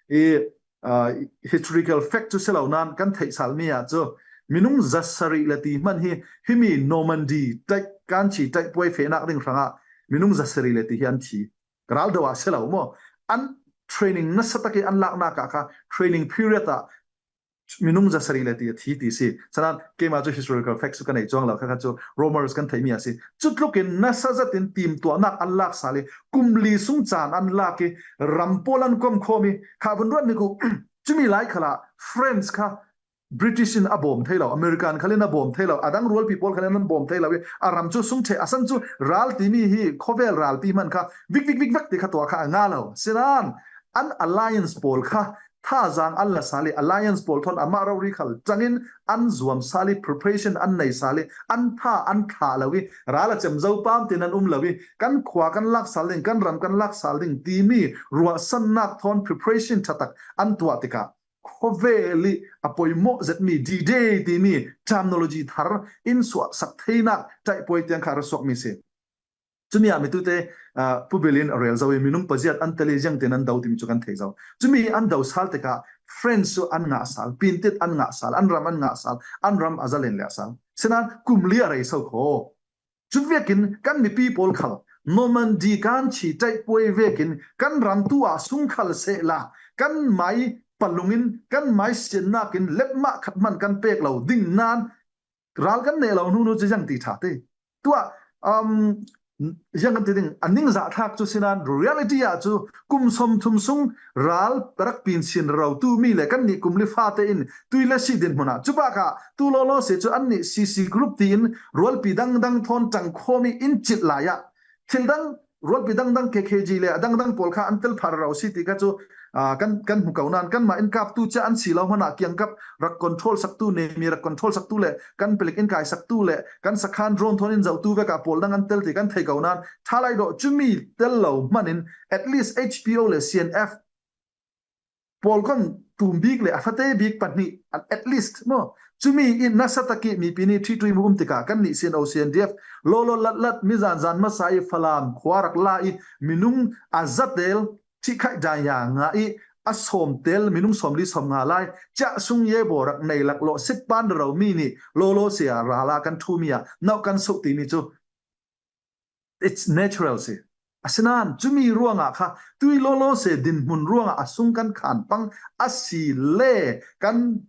i, aa, historical fact cu si lo nan kan theih salmi ah cu minung zasarih le ti hman hi himi Normandy ṭaih, Kanchi ṭaih puai fehnak ding hrangah minung zasarih le ti hi an thi. Ral do ah si lo maw? An training nasa tak i an laknak ah kha training period ah minung zasarih le ti a thi ti si. Sinan keimah cu historical facts cu ka nei cuang lo, kha kha cu rumors kan theihmi a si. Cutlukin nasa zetin timtuahnak an lak sal i kum li sung caan an lak i ram pawl an kom khawm i kha vun ruat ni ku cumi lai khalah French kha British in a bawm thei lo, American khal in a bawm thei lo, a dang rualpi pawl khal in an bawm thei lo i a ram cu sung ṭheh. A san cu ral timi hi khawvel ralpi hman kha vik vik vik vek ti kha tuah kha a nga lo. Sinan an alliance pawl kha thazaang an la sal i alliance pawl thawn amah rori khal ṭangin an zuam sal i preparation an nei sal i an tha an thlah lo i ral a cem zo pam tin an um lo i kan khua kan lak sal ding, kan ram kan lak sal ding timi ruahsannak thawn preparation ṭha tak an tuah tikah khawvel i a poimawh zetmi D-Day timi terminology thar in suahsak theinak ṭaihpuai tiang kha a ra suakmi si. Cumi ah mitute, aa, Pu Bill in a rel zo i minung paziat an tel i ziangtin an do timi cu kan thei zo. Cumi an do sal tikah French cu an ngah sal, Pintit an ngah sal, an ram an ngah sal, an ram a zalen leh sal. Sinan kum li a rei so kho. Cu vekin kan mipi pawl khal Normandy Kanchi ṭaihpuai vekin kan ram tu ah sung khal sehla kan mai palung in kan mai siannak in lepmah khat hman kan pek lo ding nan ral kan neh lo hnu hnu cu ziang ti ṭha te. Tuah, um, ziang kan ti ding, a ningzah thlak cu sinan reality ah cu kum sawmthum sung ral rak pinsin rotu mi le kan nih kum li fate in tui le si dinhmun ah cu bakah tu lawlaw si cu an nih C C group tiin rualpi dangdang thawn ṭangkhawm i in cilh lai ah thil dang rualpi dangdang K K G le a dangdang pawl kha an tel phar ro si ti kha cu, aa, kan, kan hmu ko nan kanmah in kap tu cia an si lo hmanah kiangkap rak control saktu, nemi rak control saktu le kan palik in kai saktu le kan sakhan drone thawn in zohtu vekah pawl dang an tel ti kan thei ko nan ṭha lai dawh. Cumi tel lo hman in at least H P O le C N F pawl khawm tum bik le a fate bik pahnih at least maw? Cumi in nasa tak i mipi nih ṭhihtui mu um tikah kan nih C N O C N D F lawlaw latlat mi zanzan hmasa i Falam khua rak la i minung a zatel ṭhihkhaih daya ngah i a sawmtel minung sawmli sawmnga lai ciah sung ye baw rak nei laklawh sit pan rero mi nih lawlaw si ah ral ah kan ṭhumi ah nauh kan suh timi cu it's natural si. Asinan cumi ruangah kha tui lawlaw se dinhmun ruangah a sung kan khan pang a si le kan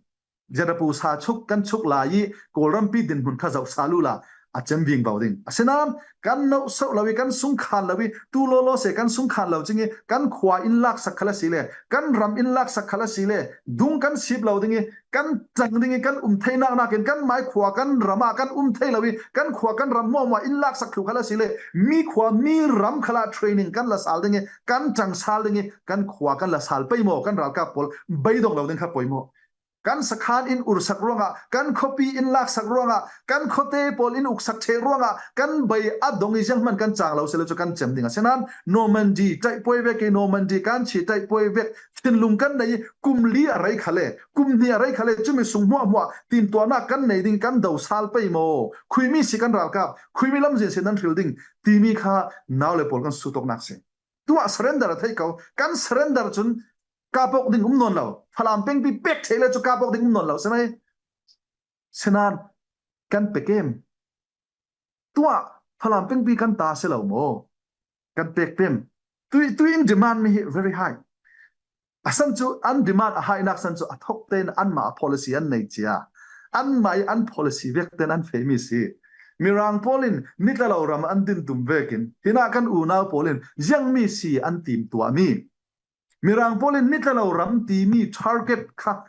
Jadapu sa chuk kan chuk lai i Kawlrampi dinhmun kha zoh sal uhla a cem vingvo ding. Asinan kan nauh sauh lo i kan sung khan lo i tu lawlaw se kan sung khan lo cing i kan khua in laksak khal a si le kan ram in laksak khal a si le dung kan sip lo ding i kan ṭang ding i kan um theinak nakin kan mai khua kan ram ah kan um thei lo i kan khua kan ram hmuahhmuah in laksak thlu khal a si le mi khua mi ram khalah training kan la sal ding i kan ṭang sal ding i kan khua kan la sal pei maw? Kan ralkap pawl beidong lo ding kha poi maw? kan sakhan in ursak ruangah, kan khuapi in laksak ruangah, kan khuate pawl in uksak theh ruangah kan bei a dong i zianghman kan chang lo silo chu kan cem ding a. Sinan Normandy taipoi vek i Normandy kan chi taipoi vek thinlung kan nei kum li a rei khale, kum hni a rei khale, chumi sung hmuahhmuah timtuahna kan nei ding kan do sal pei maw? Khuimi si kan ralkap, khuimi lamzin si nan hril ding timi kha nau le pawl kan sutawknak si. Tuah surrender a thei ko, kan surrender chun kapok ding um nawn lo. Falam pengpi pek thei le chu kapok ding um nawn lo. Sinai, sinan kan pek em? Tuah Falam pengpi kan ta si lo maw? Kan pek pem? Tui, tui in demand mi hi very high. A san chu an demand a high nak san chu a thok ten anmah a policy an nei chia. Anmah i an policy vek ten an fei mi si. Mirang pawl in mitla lo ram an din tum vekin hina kan unau pawl in ziang mi si an tim tuah mi. Mirang pawl in mitla lo ram ti mi target kha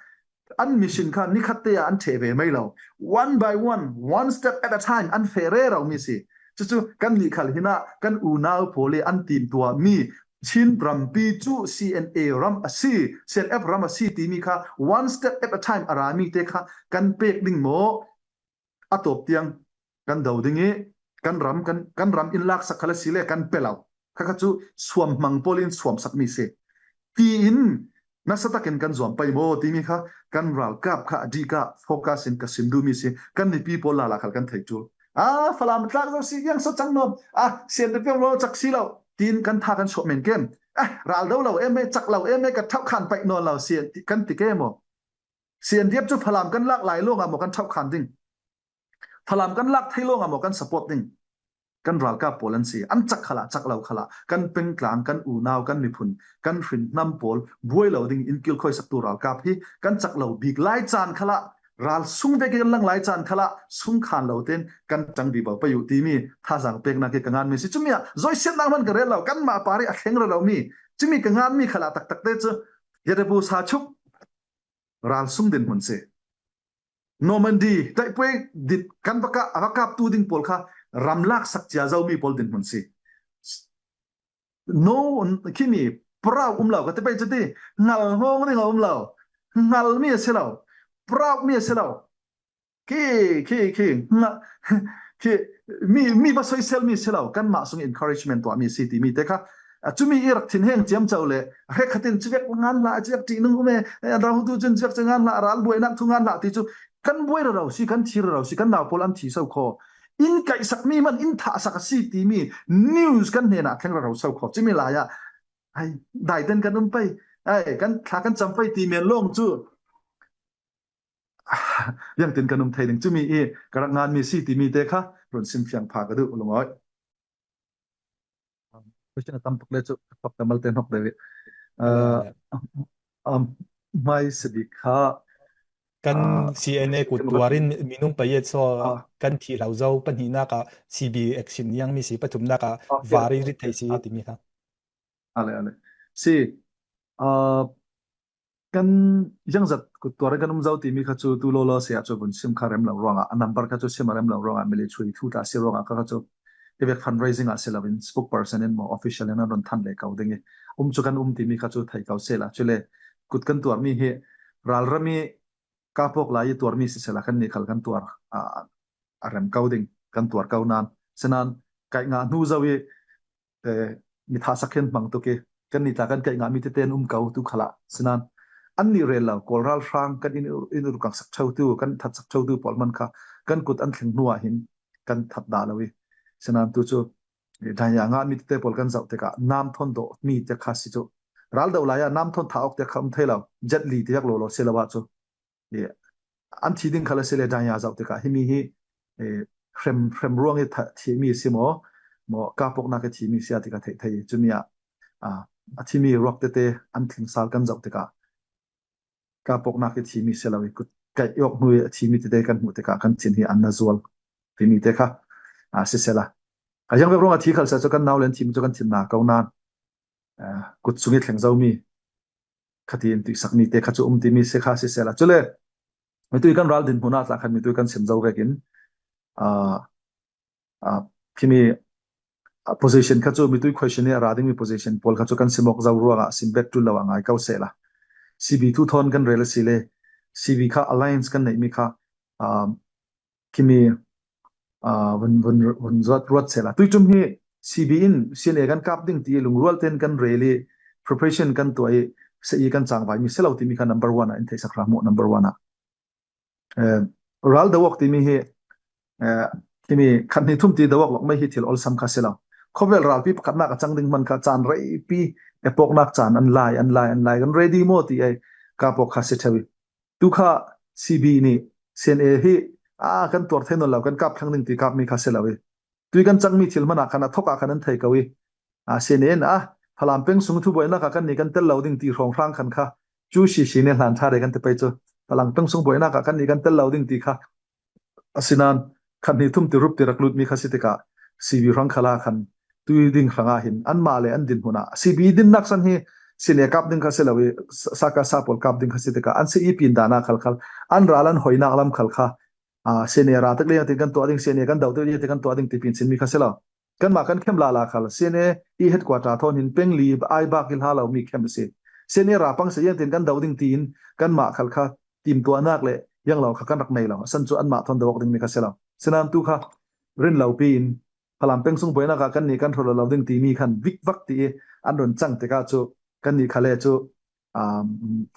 an mission kha ni khat te ah an theh ve mai lo. One by one, one step at a time an feh rero mi si. Chu chu kan nih khal hina kan unau pawl i an tim tuah mi Chin rampi chu C N A ram a si, C N F ram a si ti mi kha one step at a time a ra mi te kha kan pek ding maw? A tawp tiang kan do ding i kan ram, kan, kan ram in laksak khala si le kan pe lo. Kha kha chu suam hmang pawl in suamsak mi si. Tiin nasa takin kan zuam pai maw timi kha kan ralkap kha a dika focus in ka sim duh mi si. Kan nipi pawl lala khal kan thei tul. A, Falam tlak zo si yang so chang nawn. A, sian te piang lo chak si lo. Tiin kan tha kan suah men kem. A, ral do lo em e, chak lo em e, ka thau khan pai nawn lo sian ti, kan ti ke maw? C N D F chu Falam kan lak lai lo nga maw kan thau khan ding? Falam kan lak thei lo nga maw kan support ding? Kan ralkap pawl an si, an chak khala, chak lo khala, kan pengtlang, kan unau, kan miphun, kan hrin hnam pawl buai lo ding in kilkhawi saktu ralkap hi kan chak lo bik lai chan khala, ral sung vek kan lang lai chan khala, sung khan lo ten kan tang bi bau pai uh timi thazang pekna ke ka ngan mi si. Chumi a zoisiatna hman ka rel lo, kan mah pari a thleng rero mi. Chumi ka ngan mi khala taktak te chu, Yadabu sa chuk ral sung din hmun si. Normandy taipoi dit kan vaka, a vakap tu ding pawl kha ram laksak chia zo mi pawl din hmun si. No, khimi proud um lo ka te pai chu ti, ngal hong ding a um lo. Ngal mi a si lo. Proud mi a si lo. Khi, khi, khi, nga, khi, mi, mi va soisel mi si lo. Kan mah sung encouragement tuah mi si ti mi te kha. A, chumi i rak thin heng chiam chau le. Hek khatin chivek ngan hla, chivek ti nung um e. E, rau tu chun chivek chi ngan hla, ral buai nak thu ngan hla ti chu. Kan buai rau si, kan thi rau si, kan nau pawl an thi sau kho. In kaihsak mi man, in thahsak a si ti mi. News kan hnena thleng rau sau kho. Chimi lai a. Ai, dai ten kan um pai. Ai, kan thla kan cham pai ti men long chu. Yang tin kan um thei ding chumi i ka rak ngan mi si ti mi te kha run sim fiang pha ka duh lungawi. Question a tam pak le chu pak ta mal te nok de. Ah, um, mai se bi kha kan ah, C N A kut tuarin minung pa yet so ah, kan thi hlau zo pahni naka C B action yang mi si pathum naka okay, vari rit thei si ti mi kha. Ale, ale. Si, ah, kan zangzat kut tuar kan um zo ti mi kha chu tu lo lo sia chu vun sim kha rem lo ruangah, a number kha chu sim a rem lo ruangah, military thu ta si ruangah kha, kha chu i vek fundraising ah si lo in spokesperson in maw official in a run than le kau ding i. Um chu kan um ti mi kha chu thei kau se la. Chule kut kan tuar mi hi ralrami kapok lai i tuar mi si se la kan ni khal kan tuar, ah, a rem kau ding, kan tuar kau nan. Sinan, kaih ngah hnu zo i, eh, mi thahsak hian hmang tuk i, kan ni tla kan kaih ngah mi tete an um kau tu khala. Sinan, an nih rel lo, Kawl ralhrang kan in, in urkang sak theu tu, kan that sak theu tu pawl man kha, kan kut an thleng hnuah hin kan that dah lo i. Sinan tu chu, eh, danya ngah mi tete pawl kan zauh tikah, nam thawn dawh mi te kha si chu. Ral deuh lai a, nam thawn thah awk te kha um thei lo, jet li tiak lo lo si lo ah chu. Eh, an thi ding kha la si le danya zauh tikah himi hi, eh, hrem, hrem ruang i thi mi si maw, maw kapoknak i thi mi si a tikah theih thei. Chumi ah, ah, a thi mi ruak tete an tling sal kan zauh tikah kapoknak i thi mi si lo i kut kaih awk hnu i a thi mi tete kan hmuh tikah kan thin hi an na zual ti mi te kha, ah, si se la. A ziang vek ruangah thi khal sa chu kan nau len thi mi chu kan thin na ko nan. Ah, kut sung i thleng zo mi kha ti in tuihsak mi te kha chu um ti mi si kha si se la. Chule, mitui kan ral din hmun ah tla khan mitui kan sim zo vekin, ah, ah, khimi, ah, position kha chu mitui question i a ra ding mi position pawl kha chu kan sim awk zo ruangah sim bet tul lo ah ngai kau se la. C B thu thawn kan rel a si le, C B kha alliance kan neih mi kha, um, khimi, uh, vun, vun, vun ruat, ruat sela. Tui tum hi C B in C N A kan kap ding ti lungrual ten kan rally preparation kan tuai se i kan changvai mi selo ti mi kha number one a in thei sakra mu number one a. Eh, ral dawak ti mi hi, eh, khimi khat ni thum ti dawak lok mai hi thil olsam kha selo. Khovel ralpi pakhat nak a chang ding man kha chan rei pi epok nak chan an lai, an lai, an lai. Kan ready mo ti ai ka pok kha se thewi. Tu kha C B ni C N A hi, a kan tuar thei non lo kan kap thlang ding ti kap mi kha selo i. Tui kan chang mi thil mana khan a thok a khan an thei ko i. A, C N A in a, Falam peng sung thu boina ka kan ni kan tel lo ding ti hrong hrang khan kha. Chu si si ne hlan tha de kan te pai chu. Falam peng sung boina ka kan ni kan tel lo ding ti kha. A sinan, khan ni thum ti rup ti rak lut mi kha si te ka. C B hrang khala khan. Tui ding hrang a hin. An ma le an din huna. C B din nak san hi. C N A kap ding kha selo i. Sa ka sa pol kap ding kha si te ka. An si i pin dana khal khal. An ral an hoi nak lam khal kha. A, C N A ra tak le yang tin kan tuah ding, C N A kan dau tak le yang tin kan tuah ding ti pin sin mi kha selo. Kan ma kan khem la la khal. C N A i headquarter thon hin peng li ai bak i hla lo mi khem si. C N A ra pang se yang tin kan dau ding ti in kan ma khal kha tim tuah nak le yang lo kha kan rak nei lo. San chu an ma thon dawak ding mi kha selo. Sinan tu kha rin lo pi in Falam peng sung boina ka kan ni kan hrol lo ding ti mi khan vik vak ti i an run chang te ka chu kan ni kha le chu, um,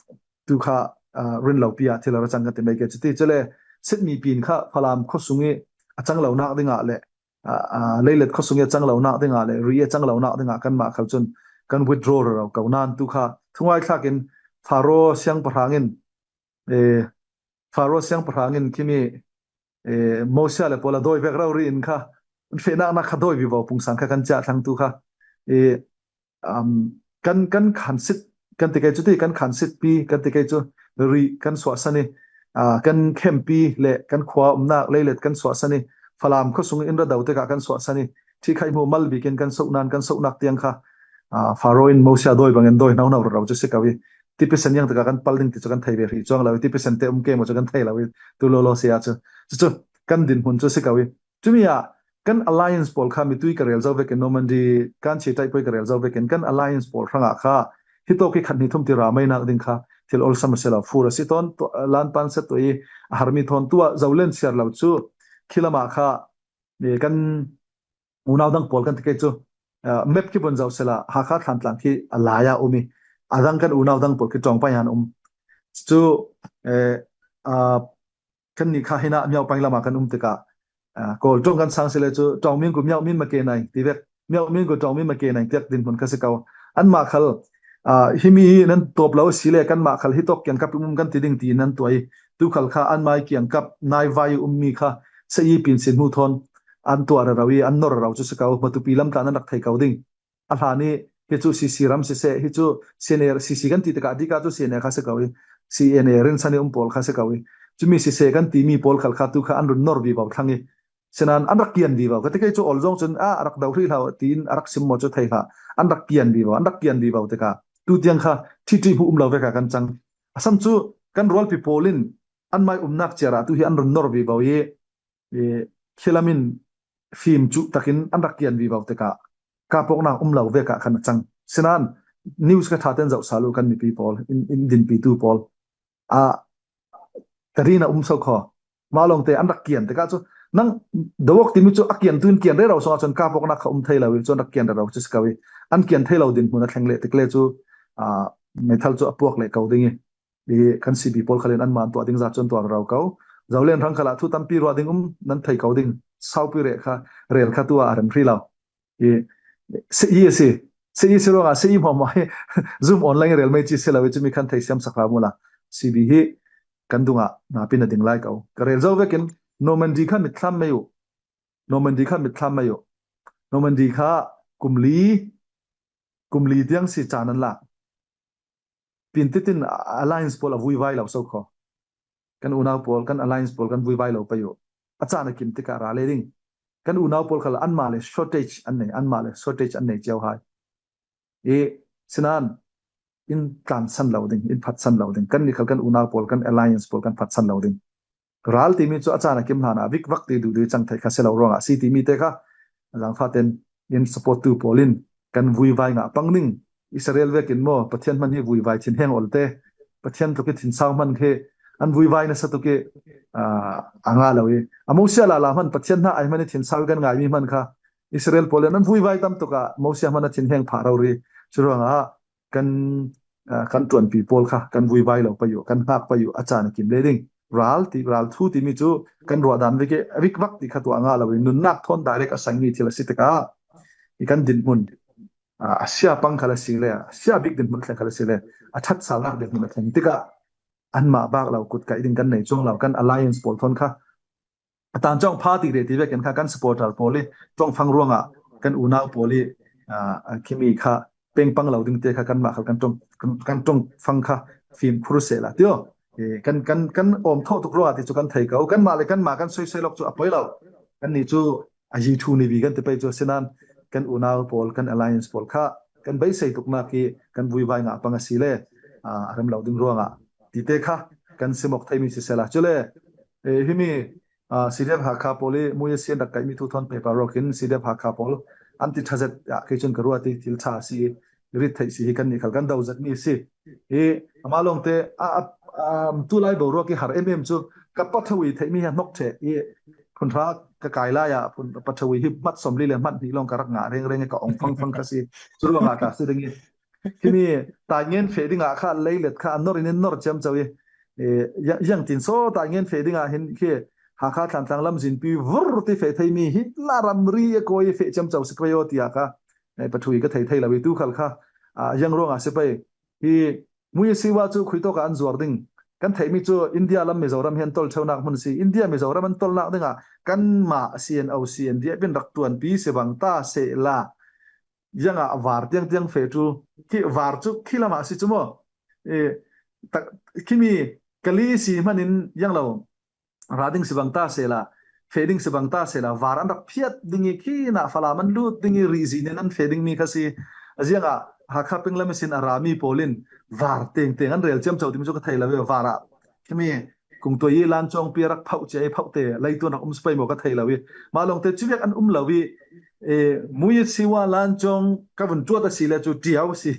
tu kha, uh, rin lo pi a thil a ra chang kan ti mai ke chu ti chu le sit mi pin kha Falam kho sung i a chang lo nak ding a le, uh, uh, leilet kho sung i a chang lo nak ding a le ri a chang lo nak ding a kan ma khal chun kan withdraw ro ko nan tu kha thungai thlak in Faro siang pahrang in, eh, Faro siang pahrang in khimi, eh, Mosia le pola doi vek rau ri in kha fe nak nak kha doi vi vo pung sang kha kan cha thlang tu kha, eh, um, kan, kan khan sit, kan ti kai chu ti kan khan sit pi, kan ti kai chu ri kan suah sani, ah, kan khem pi le kan khua um nak leilet kan suah sani, Falam kho sung in ra dau te ka kan suah sani, thi khai mu mal bi ken kan sok nan kan sok nak tiang kha, ah, Faro in Mosia doi bang en doi nau nau rau chu si ka wi. Ti pi sen yang te ka kan pal ding ti chu kan thei ve ri chuang lo, ti pi sen te um ke mo chu kan thei lo wi. Tu lo lo sia chu. Chu chu kan din hun chu si ka wi. Chu mi a, kan alliance pol kha mi tui ka rel zo vekin Normandy kan chi tai poi ka rel zo vekin kan alliance pol hrang a kha. Hi to ki khat ni thum ti ra mai nak ding kha. Thil olsam a selo fur a si ton, to, lan pan se to i a har mi thon tua zo len siar lo chu. Khilama kha, eh, kan unau dang pol kan ti kai chu. Ah, map ki bon zo sela, ha kha thlan tlang ki a lai a um i. A dang kan unau dang pol ki tong pai han um. Chu, eh, ah, kan ni kha hina miau pai lama kan um te ka. Ah, kol tong kan sang sele chu, tong min ku miau min ma ke nai, ti vek. Miau min ku tong min ma ke nai, tiak din hun ka si kau. An ma khal, ah, hi mi hi nan top lo si le kan ma khal hi tok kiang kap um kan ti ding ti nan tuai. Tu khal kha an mai kiang kap nai vai um mi kha sa i pin sin hu thon. An tua ra rau i, an nor ra rau chu si kau. Ma tu pi lam ta nan rak thei kau ding. A hla ni hi chu C C ram si se, hi chu C N A, C C kan ti te ka di ka chu C N A kha si kau i. C N A rin sani um pol kha si kau i. Chu mi si se kan ti mi pol khal kha tu kha an run nor vi vau thlang i. Sinan an rak kian vivo. Ka ti kei chu ol zong chun, a, a rak do hri hlau, tiin a rak sim maw chu thei hlah. An rak kian vivo, an rak kian vivo te ka. Tu tiang kha, thi ṭi hmuh um lo vek a kan chang. A sam chu kan rualpi pawl in an mai umnak ciar ah tu hi an run nor vivo i, i, khilam in fim chu takin an rak kian vivo te ka. Ka pawknak um lo vek a kan chang. Sinan, news ka ṭha ten zoh sa lu kan mipi pawl, in, in dinpi tu pawl. A, ka rin a um so kho. Ma lawngte an rak kian te ka chu. Nang dawk timi chu a kian tu in kian rero so a chun ka pawknak kha um thei lo i chu an rak kian rero chu si ko i. An kian thei lo din hmun a thleng leh tek le chu, a, meithal chu a puak leh ko ding i. I kan C B pawl khalin an man tuah ding zat chun tuah rero ko. Zolen rang khalah thu tampi ruah ding um nan thei ko ding. Saupi reh kha, rel kha tu a rem hri lo. I, se i si, se i si ruangah, se i hmuahhmuah hi, Zoom online rel mai ci si lo i cumi khan thei siam sak hram ula. C B hi kan dungah napin a ding lai ko. Ka rel zo vekin, Normandy kha mitthlam mai uh. Normandy kha mitthlam mai uh. Normandy kha kum li, kum li tiang si caan an lak. Pintitin alliance pawl a vui vai lo so kho. Kan unau pawl, kan alliance pawl, kan vui vai lo pei uh. A caan a kim tikah ra le ding. Kan unau pawl khal anmah le shortage an nei, anmah le shortage an nei cio hai. I sinan in tlansan lo ding, in phatsan lo ding. Kan ni khal kan unau pawl, kan alliance pawl, kan phatsan lo ding. Ral timi cu a caan a kim hlan ah vik vak ti duh duh cang thei kha si lo ruangah si timi te kha a zangfah ten in support tu pawl in kan vui vai ngah pang ding. Israel vekin maw, Pathian hman hi vui vai thin heng ol te, Pathian tluk hi thin sau hman khi an vuivai nasa tuk i, ah, a ngah lo i. A Mosia lala hman Pathian hna ai hman i thinsau i kan ngai mi hman kha Israel pawl in an vuivai tam tuk a Mosia hman a thin heng phah rori. Curuangah kan, ah, kan ṭuanpi pawl kha kan vuivai lo pei uh, kan hngak pei uh a caan a kim le ding. Ral ti, ral thu timi cu kan ruah dan vek i, vik vak ti kha tuah a ngah lo i, nunnak thawn direct a sangmi thil a si tikah i kan dinhmun, ah, a sia pang khal a si le, a sia bik dinhmun a thleng khal a si le, a ṭhat salnak dinhmun a thleng tikah anmah bak lo kut kaih ding kan nei cuang lo, kan alliance pawl thawn kha a tan cawng pha ti reh ti vekin kha kan supporter pawl i ṭongfang ruangah kan unau pawl i, ah, a khimi kha pengpang lo ding te kha kanmah khal kan ṭong, kan, kan ṭongfang kha fimkhur sehla tio. Eh, kan, kan, kan awm thawh tuk ruangah ti cu kan thei ko. Kanmah le kanmah kan soisoi lawk cu a poi lo. Kannih cu a yi thu ni vi kan ti pei cu a si nain kan unau pawl, kan alliance pawl kha kan beisei tuknak i kan vuivai ngah pang a si le, ah, a rem lo ding ruangah ti te kha kan simawk theimi sisehla. Cule, eh, himi, ah, C D F Hakha pawl i Muya Sian rak kaihmi thu thawn paper rawk in C D F Hakha pawl an ti ṭha zet ah kei cun ka ruat i thil ṭha a si i rit theih si hi kannih khal kan do zetmi a si. I amah lawngte, a, a, a, tulai boruak i har em em cu ka pathawui theihmi hi a hnawk ṭheh i phunhra ka kai lai ah phun, pathawui hi hmat sawmli le hmat hnih lawng ka rak ngah rengreng i ka ong fangfang kha si. Curuangah ta si ding i himi Taingen feh dingah kha leilet kha a nor in in nor ciamco i, eh, ya-, yang tin saw Taingen feh dingah hin khi Hakha Thantlang lamzinpi vur ti feh theimi hi la ramri a kawi i feh ciamco si kha aw tiah kha, eh, pathawui ka thei thei lo i tu khal kha, ah, yang ruangah si pei. Hi Muya Siwa cu khuitawk ah an zuar ding kan theihmi cu India lam Mizoram hi an tolchonak hmun si. India Mizoram an tolnak dingah kanmah C N O C N D F in rak ṭuanpi si bang ta sehla, ziangah var tiang tiang feh cu, khi var cu khi lamah si cu maw? Eh, tak, khimi Kali si hmanin ziang lo, ra ding si bang ta sehla, feh ding si bang ta sehla, var an rak phiat ding i, khinah Falam an lut ding i, rihzi nin an feh dingmi kha si. A ziangah Hakha peng lam ihsin a rami pawl in var tengteng an rel ciamco timi cu ka thei lo i, var ah khimi kungtuai i lancawngpi a rak phauh cia i phauh te, leitu an rak um si pei maw ka thei lo i. Mah lawngte cuvek an um lo i, eh, Muya Siwa lancawng ka vun ṭuat a si le cu ṭiau a si.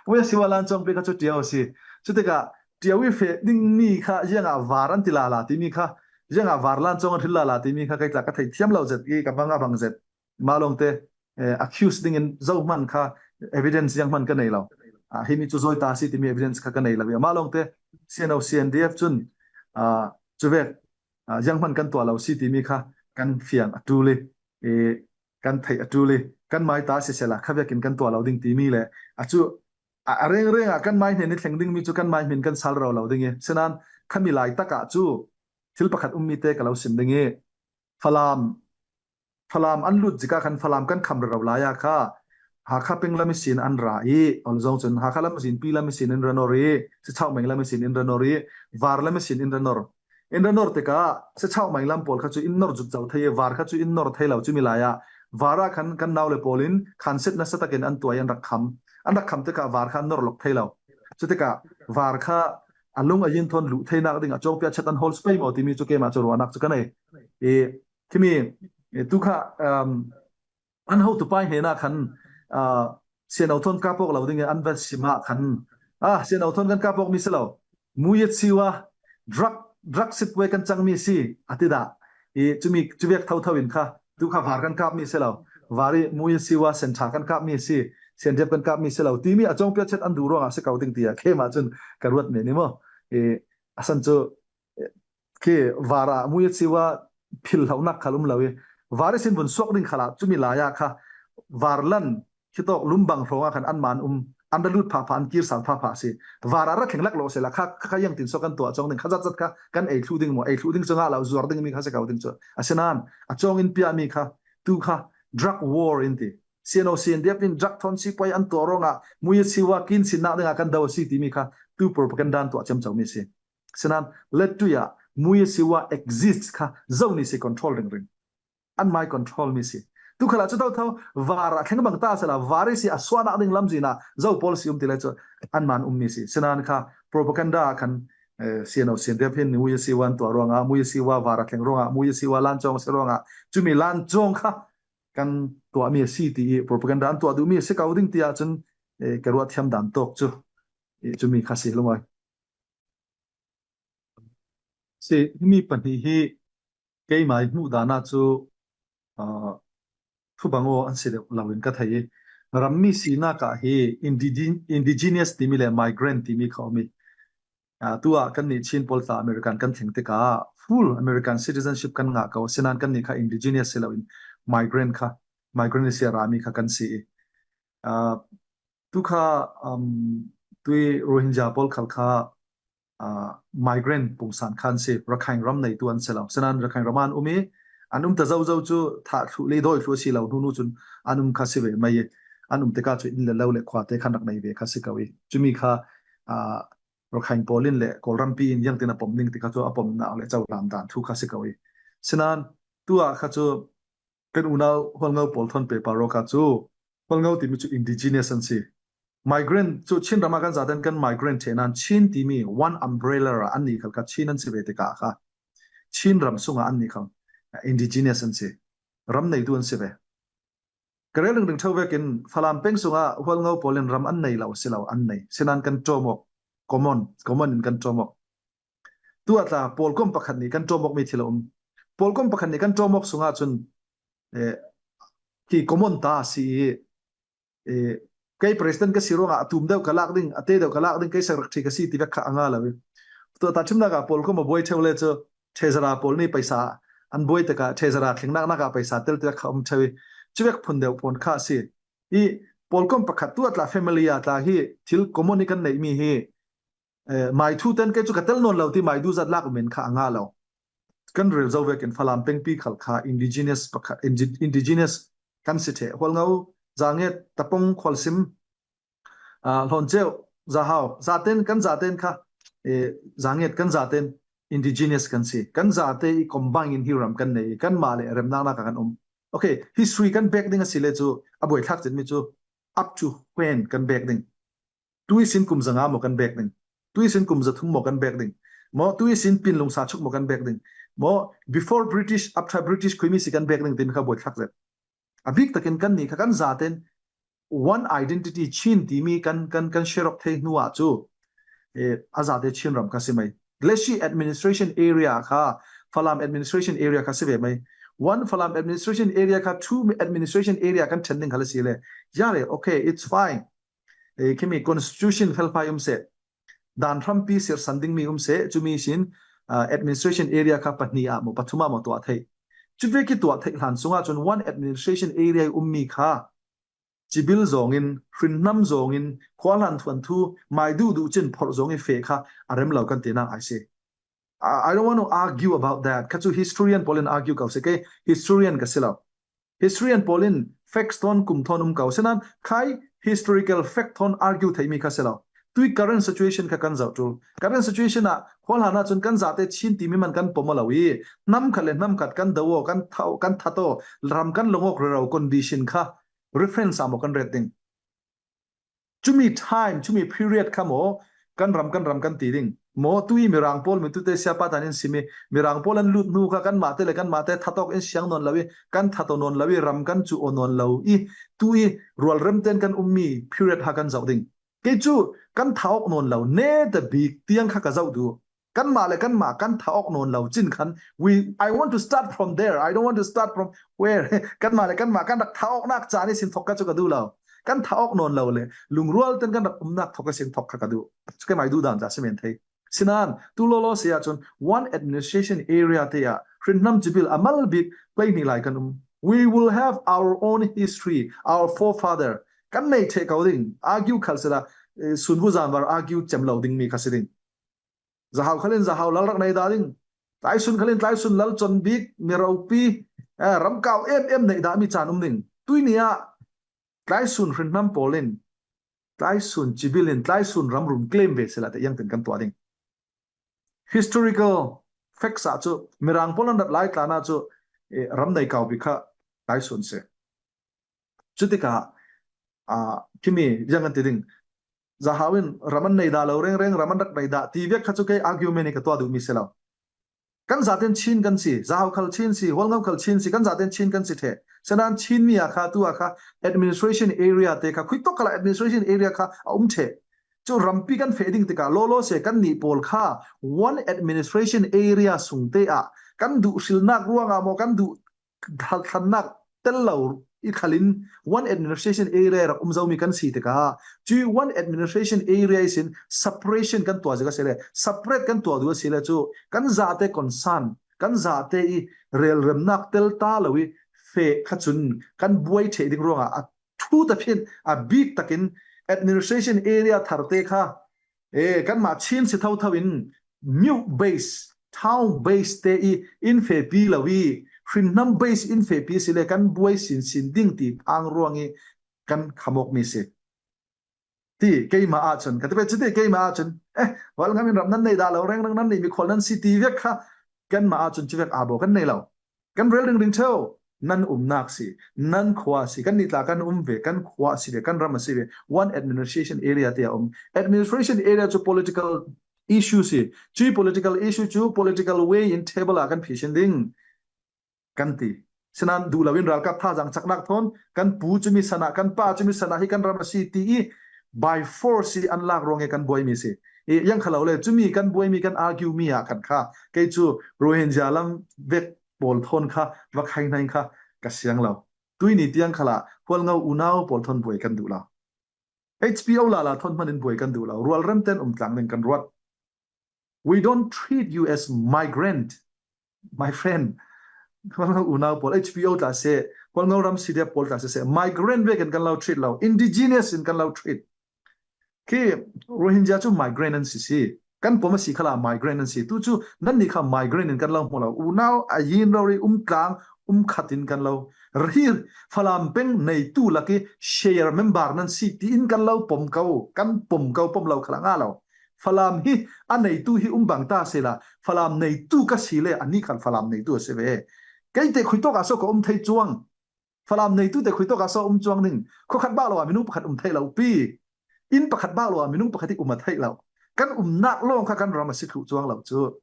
Muya Siwa lancawngpi kha cu ṭiau a si. Cutikah ṭiau i feh dingmi kha ziangah var an ti lala timi kha, ziangah var lancawng an hril lala timi kha kei tla ka thei thiam lo zet i ka bang a bang zet. Mah lawngte, eh, accuse dingin zohman kha evidence zianghman ka nei lo. Ah, himi cu zawi ta a si timi evidence kha ka nei lo i. Mah lawngte C N O C N D F cun, ah, cuvek, ah, zianghman kan tuah lo si timi kha kan fiang a ṭul i, eh, kan theih a ṭul i, kan mai ta sisehla khavekin kan tuah lo ding timi le a cu a, a rengreng ah kan mai hnen i thleng dingmi cu kan mai hmin kan sal rero lo ding i, sinain khami lai takah cu thil pakhat ummi te ka lo sim ding i, Falam, Falam an lut zik ah khan Falam kan kham rero lai ah kha Hakha peng lam ihsin an ra i, ol zong cun Hakha lam ihsin pi lam ihsin in ra nor i, Sichauh meng lam ihsin in ra nor i, var lam ihsin in ra nor. In ra nor tikah Sichauh meng lam pawl kha cu in nor zuk zo thei i, var kha cu in nor thei lo. Cumi lai ah var ah khan kan nau le pawl in khanset nasa takin an tuai, an rak kham. An rak kham tikah var kha an nor lawk thei lo. Cutikah var kha a lung a yin thawn luh theinak ding a cawngpi ah chet an hawl si pei maw timi cu keimah cu ruahnak cu ka nei. I, khimi, i, tu kha, um, an hotu pai hnenah khan, ah, C N O thawn kap awk lo ding i an va sim ah khan, ah, C N O thawn kan kap awk mi si lo. Muya Siwa drug, drug sitwe kan cangmi a si, a ti dah. I cumi, cuvek thotho in kha, tu kha var kan kapmi a si lo. Var i Muya Siwa senṭha kan kapmi a si, C N D F kan kapmi a si lo timi a cawngpi ah chet an duh ruangah a si ko ding tiah keimah cun ka ruat men i maw. I a san cu khi var ah Muya Siwa philhlonak khal um lo i, var ihsin vun suak ding khalah cumi lai ah kha var lan khitawk lumbang hrawngah khan anmah an um, an ra lut phahphah, an kir sal phahphah a si. Var ah ra thleng lak lo sehla kha, kha, kha ziangtin saw kan tuah cawng ding, kha zatzat kha kan ei thluh ding maw, ei thluh ding cu ngah lo, zuar dingmi kha si ko ding cu. Asinain a cawng in piahmi kha, tu kha drug war in ti. C N O C N D F in drug thawn sipuai an tuah ruangah Muya Siwa kin sinnak dingah kan do a si timi kha tu propaganda an tuah ciamcomi a si. Sinain letui ah Muya Siwa exists kha zo ni si control ringring. An mai control mi si. Tu khalah cu thotho var ah thleng bang ta sehla, var i si a suahnak ding lamzin ah zo pawl si um ti le cu an man um mi si. Sinain kha propaganda ah khan, eh, C N O C N D F hin Muya Siwa an tuah ruangah, Muya Siwa var a thleng ruangah, Muya Siwa lancawng a si ruangah, cumi lancawng kha kan tuahmi a si ti i propaganda an tuah duhmi a si ko ding tiah cun, eh, ka ruah thiam dan tawk cu, eh, cumi kha si lungawi. Si, himi pahnih hi keimah hmuh dana cu, aa, thubang aw an si deuh lo in ka thei i, rammi sinak ah hi indigin-, indigenous timi le migrant timi kha um i, aa, tu ah kannih Chin pawl tla American kan thleng tikah full American citizenship kan ngah ko, sinan kannih kha indigenous si loin migrant kha, migrant si a rami kha kan si i, aa, tu kha, um, tui Rohingya pawl khal kha, aa, migrant pungsan khan si, Rakhine ram neitu an si lo. Sinan Rakhine ram an um i, an um ta zozo cu thah thluh le dawi thluh a si lo hnu hnu cun an um kha si ve mai i, an um tikah cu inn le lo le khuate khan rak nei ve kha si ko i. Cumi kha, aa, Rakhine pawl in le Kawlrampi in ziangtin a pom ning tikah cu a pomnak le cohlan dan thu kha si ko i. Sinan tu ah kha cu kan unau Hualngo pawl thawn pehpar awk ah cu Hualngo timi cu indigenous an si. Migrant cu Chin ram ah kan zaten kan migrant ṭheh nan Chin timi one umbrella ah annih khal kha Chin an si ve tikah kha Chin ram sungah annih khal indigenous an si. Ram neitu an si ve. Ka rel ringring ṭheu vekin Falam peng sungah Hualngo pawl in ram an nei lo si lo, an nei. Sinan kan ṭawm awk, common, common in kan ṭawm awk. Tu ah tla pawlkom pakhat nih kan ṭawm awk mi thil a um. Pawlkom pakhat nih kan ṭawm awk sungah cun, eh, hi common ta a si i, eh, kei president ka si ruangah a tum deuh ka lak ding, a te deuh ka lak ding, kei secretary ka si ti vek kha a nga lo i. Tu ah tla ṭhimnak ah pawlkom a buai ṭheu le cu treasurer pawl nih paisa an buai tikah treasurer thlengnak nak ah paisa tel ti vek kha um ṭheu i, cu vek phun deuh pawn kha a si. I pawlkom pakhat tu ah tla family ah tla hi thil common i kan neihmi hi, eh, mai thu ten kei cu ka tel nawn lo ti mai du zat lak men kha a nga lo. Kan rel zo vekin Falam pengpi khal kha indigenous pakhat, indi-, indigenous kan si ṭheh. Hualngo, Zanget, Tapong, Khualsim, aa, Hlawnceu, Zahau, zaten, kan zaten kha, eh, Zanget, kan zaten indigenous kan si. Kan zate i combine in hi ram kan nei, kanmah le remnak nak ah kan um. Okay, history kan bek ding a si le cu a buaithlak cetmi cu up to when kan bek ding. Tui sin kum zanga maw kan bek ding? Tui sin kum zathum maw kan bek ding? Maw tui sin pinlung sa chuk maw kan bek ding? Maw before British, after British khuimi si kan bek ding timi kha buaithlak zet. A bik takin kannih kha kan zaten one identity Chin timi kan, kan, kan share awk thei hnu ah cu, eh, a zate Chin ram kha si mai. Leshi administration area kha, Falam administration area kha si ve mai. One Falam administration area kha two administration area kan ṭhen ding kha le si le. Ya le, okay, it's fine. Eh, khimi constitution felfai um seh. Dan hrampi sirsan dingmi um seh. Cumi sin, ah, administration area kha pahnih ah maw, pathum ah maw tuah theih. Cu vek i tuah theih hlan sungah cun one administration area i ummi kha cibil zawngin, hrinhnam zawngin, khuahlan thuanthu, mai duhduh cin phorh zawng i feh kha a rem lo kan tinak ai si. I, I don't want to argue about that. Kha cu historian pawl in argue ko si, kei historian ka si lo. Historian pawl in facts thawn kum thawn um ko. Sinan khai historical fact thawn argue theihmi kha si lo. Tui current situation kha kan zoh ṭul. Current situation ah khuahlan ah cun kan zate Chin timi man kan pom aw lo i, hnam khat le hnam khat kan do aw, kan tha-, kan that aw, ram kan long awk rero condition kha reference ah maw kan ret ding? Cumi time, cumi period kha maw kan ram, kan ram kan ti ding? Maw tui Mirang pawl, mi tute siapa tan in simi Mirang pawl an lut hnu kha kanmah te le kanmah te that awk in siang nawn lo i, kan that aw nawn lo i, ram kan cuh aw nawn lo i, tui rualrem ten kan ummi period ha kan zoh ding. Kei cu kan thah awk nawn lo, ne the big tiang kha ka zoh duh. Kanmah le kanmah kan thah awk nawn lo cin khan, we, I want to start from there. I don't want to start from where. Kanmah le kanmah kan rak thah awknak ca ni sin thawk kha cu ka duh lo. Kan thah awk nawn lo le lungrual ten kan rak umnak thawk i sin thawk kha ka duh. Cu keimah i duh dan ca si men thei. Sinan, tu lawlaw si ahcun one administration area te ah hrinhnam cibil a mal bik hleihnih lai kan um. We will have our own history, our forefather. Kan nei ṭheh ko ding, argue khal si la, eh, sunvu zanvar argue cem lo dingmi kha si ding. Zahau khal in Zahau lal rak nei dah ding. Tlaisun khal in Tlaisun lal con bik, mi ropi, eh, ramkau em em nei dahmi caan um ding. Tui ni ah Tlaisun hrinhnam pawl in, Tlaisun cibil in, Tlaisun ram run claim ve sila te iangtin kan tuah ding. Historical facts ah cu Mirang pawl an rat lai tlan ah cu, eh, ram nei kau bik kha Tlaisun si. Cutikah, ah, khimi ziang kan ti ding. Zahau in ram an nei dah lo rengreng, ram an rak nei dah ti vek kha cu kei argument hi ka tuah duhmi si lo. Kan zaten Chin kan si, Zahau khal Chin si, Hualngo khal Chin si, kan zaten Chin kan si ṭheh. Sinan Chin mi a kha, tu a kha, administration area te kha, khuitawk khalah administration area kha a um ṭheh. Chu rampi kan feh ding tikah lawlaw se kan nih pawl kha one administration area sungte ah kan duh hrilnak ruangah maw, kan duh thalthannak tel lo i khalin one administration area rak um zomi kan si tikah, chu one administration area isin separation kan tuah zik a si le, separate kan tuah duh a si le, chu kan zate concern, kan zate i relremnak tel ta lo i feh kha cun kan buai theh ding ruangah a thu ta phian a bik takin administration area tharte kha, e, kanmah Chin si thotho in myu base, town base te i in fehpi lo i hrinnam base in fehpi si le kan buai sinsin ding ti phang ruang i kan khamawkmi si. Ti keimah ah cun, ka ti pei cu ti keimah ah cun, eh, Hualngam in ram nan nei dah lo, rengreng nan nei mikhual nan si ti vek kha kanmah ah cun cuvek aa baw kan nei lo. Kan rel ringring ṭheu, nan umnak si, nan khua si, kan nih tla kan um ve, kan khua si ve, kan ram a si ve, one administration area tiah um. Administration area cu political issue si, cui political issue cu political way in table ah kan phisin ding kan ti. Sinan duh loin ralkap thazang caknak thawn kan pu cumi sanah, kan pa cumi sanah hi kan ram a si ti i by force i an lak ruang i kan buaimi si. I yang kha lo le, cumi kan buaimi, kan argue mi ah khan kha kei cu Rohingya lam vek pawl thawn kha va khai hnaing kha ka siang lo. Tuini tiang khalah Hualngo unau pawl thawn buai kan duh lo. H P O lala thawn hman in buai kan duh lo. Rualrem ten um tlang ding kan ruat. We don't treat you as migrant, my friend. Hualngo unau pawl H P O tla seh, Hualngo ram C D F pawl tla seh, migrant vekin kan lo treat lo, indigenous in kan lo treat. Khi Rohingya cu migrant an si si. Kan pom a si khala migrant an si. Tu cu nannih kha migrant in kan lo hmu lo. Unau a yin rori um tlang, um khat in kan lo. Rhir Falam peng neitu lak i share member nan si tiin kan lo pom ko. Kan pom ko, pom lo khala nga lo. Falam hi a neitu hi um bang ta sela, Falam neitu ka si le, ani khan Falam neitu a si ve. Kei te khuitawk ah so ka um thei cuang. Falam neitu te khuitawk ah so um cuang ding. Khuakhat bah lo ah minung pakhat um thei lo pi. Inn pakhat bah lo ah minung pakhat i um a thei lo. Kan umnak lawng kha kan ram a si thluh cuang lo cu.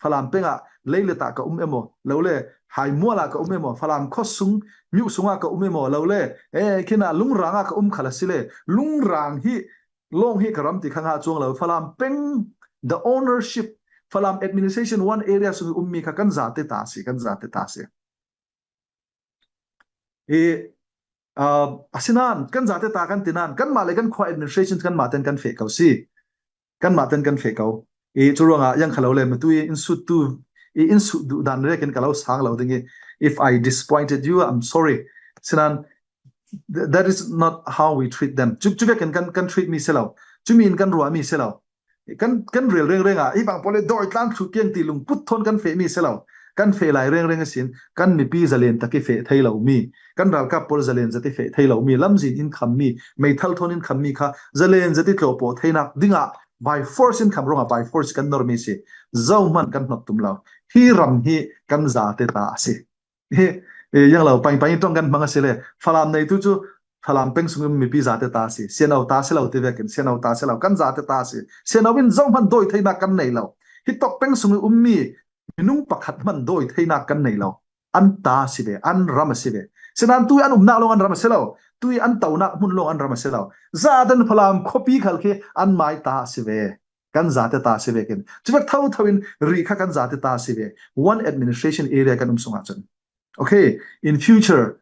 Falam peng ah Leilet ah ka um emaw, lo le Haimual ah ka um emaw, Falam khuasung, myu sung ah ka um emaw, lo le, eh, khin ah Lungrang ah ka um khala si le, Lungrang hi lawng hi ka ram ti kha ngah cuang lo. Falam peng, the ownership, Falam administration one area sung i ummi kha kan zate ta si, kan zate ta si. I, uh, asinan kan zate ta kan ti nan, kanmah le kan khua administration kanmah ten kan feh ko si. Kanmah ten kan feh ko. I cu ruangah yang kha lo le, matu i insut tu, i insut duh dan vekin ka lo sang lo ding i, if I disappointed you, I'm sorry. Sinan, th- that is not how we treat them. Cu, cu vekin kan, kan treat mi si lo. Cumi in kan ruah mi si lo. Kan, kan rel rengreng ah, hi bang pawl le dawi tlan thlu kiang ti lungput thawn kan feh mi si lo. Kan feh lai rengreng a sin, kan mipi zalen tak i feh thei lo mi, kan ralkap pawl zalen zat i feh thei lo mi, lamzin in kham mi, meithal thawn in kham mi kha zalen zat i tlawpawh theinak dingah by force in kham ruangah by force kan nor mi si. Zohman kan hnawt tum lo. Hi ram hi kan zate ta a si. Hi, eh, yang lo, paing paing ṭong kan hmang a si le, Falam neitu cu Falam peng sung in mipi zate ta si. Siano ta si lo ti vekin, siano ta si lo, kan zate ta si. Siano in zohman dawi theinak kan nei lo. Hi tawk peng sung i ummi minung pakhat hman dawi theinak kan nei lo. An ta si ve, an ram a si ve. Sinan tu i an umnak lawng an ram a si lo. Tu i an tonak hmun lawng an ram a si lo. Zahdan Falam khuapi khal khi an mai ta a si ve. Kan zate ta si vekin. Cuvek thotho in ri kha kan zate ta si ve. One administration area kan um sungah cun. Okay, in future,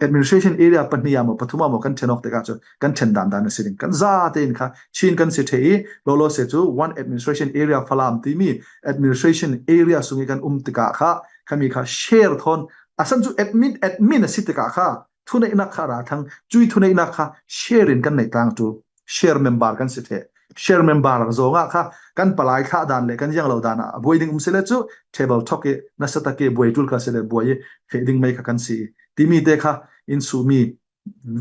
administration area pahnih ah maw, pathum ah maw kan ṭhen awk tikah cun kan ṭhen dandan a si ding. Kan zate in kha Chin kan si ṭheh i, lawlaw se cu one administration area Falam timi administration area sung i kan um tikah kha, khami kha share thawn, a san cu admin, admin a si tikah kha, thuneihnak kha a ra thlang, cui thuneihnak kha share in kan neih tlang cu share member kan si ṭheh. Share member zongah kha kan palai thlah dan le kan yang lo dan ah a buai ding um si le cu table talk i nasa tak i buai tul kha si le buai i feh ding mai kha kan si i timi te kha in suhmi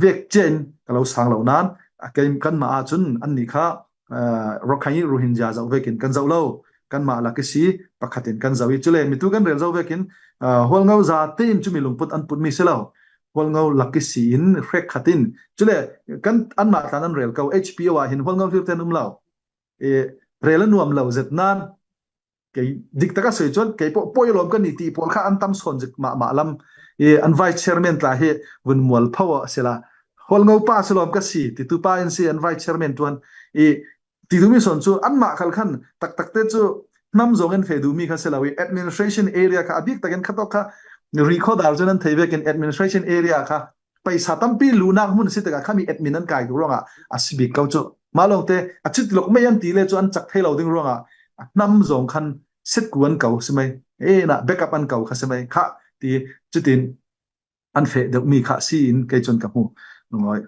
vek cia in ka lo sang lo nan, a kei kanmah ah cun annih kha, aa, Rakhine Rohingya zoh vekin kan zoh lo. Kanmah lak i si pakhat in kan zoh i cule mitu kan rel zoh vekin, aa, Hualngo zate in cumi lungput an putmi si lo. Hualngo lak i si in hrek khat in cule kan anmah tlan an rel ko, H P O ah hin Hualngo hlir te an um lo. E, rel a nuam lo zet nan, kei dik taka soi chuan kei pawh pawi lawm ka ni ti pawl kha an tam sawn zik mahmah lam. I an vice chairman tla hi vun mual pho a si la, Hualngo pa si lawm ka si ti tu pa in si an vice chairman tuan i ti duhmi sawn cu anmah khal khan taktakte cu hnam zong in feh duhmi kha si lo i administration area kha a bik takin khatawk kha recorder cun an thei vekin administration area kha paisa tampi luhnak hmun si tikah khami admin an kai duh ruangah a si bik ko cu. Mah lawngte a cit lok mei an ti le cu an cak thei lo ding ruangah a hnam zong khan setku an ko si mai. Ena backup an ko kha si mai kha ti cutin an feh deuhmi kha si in kei cun ka hmu lungawi.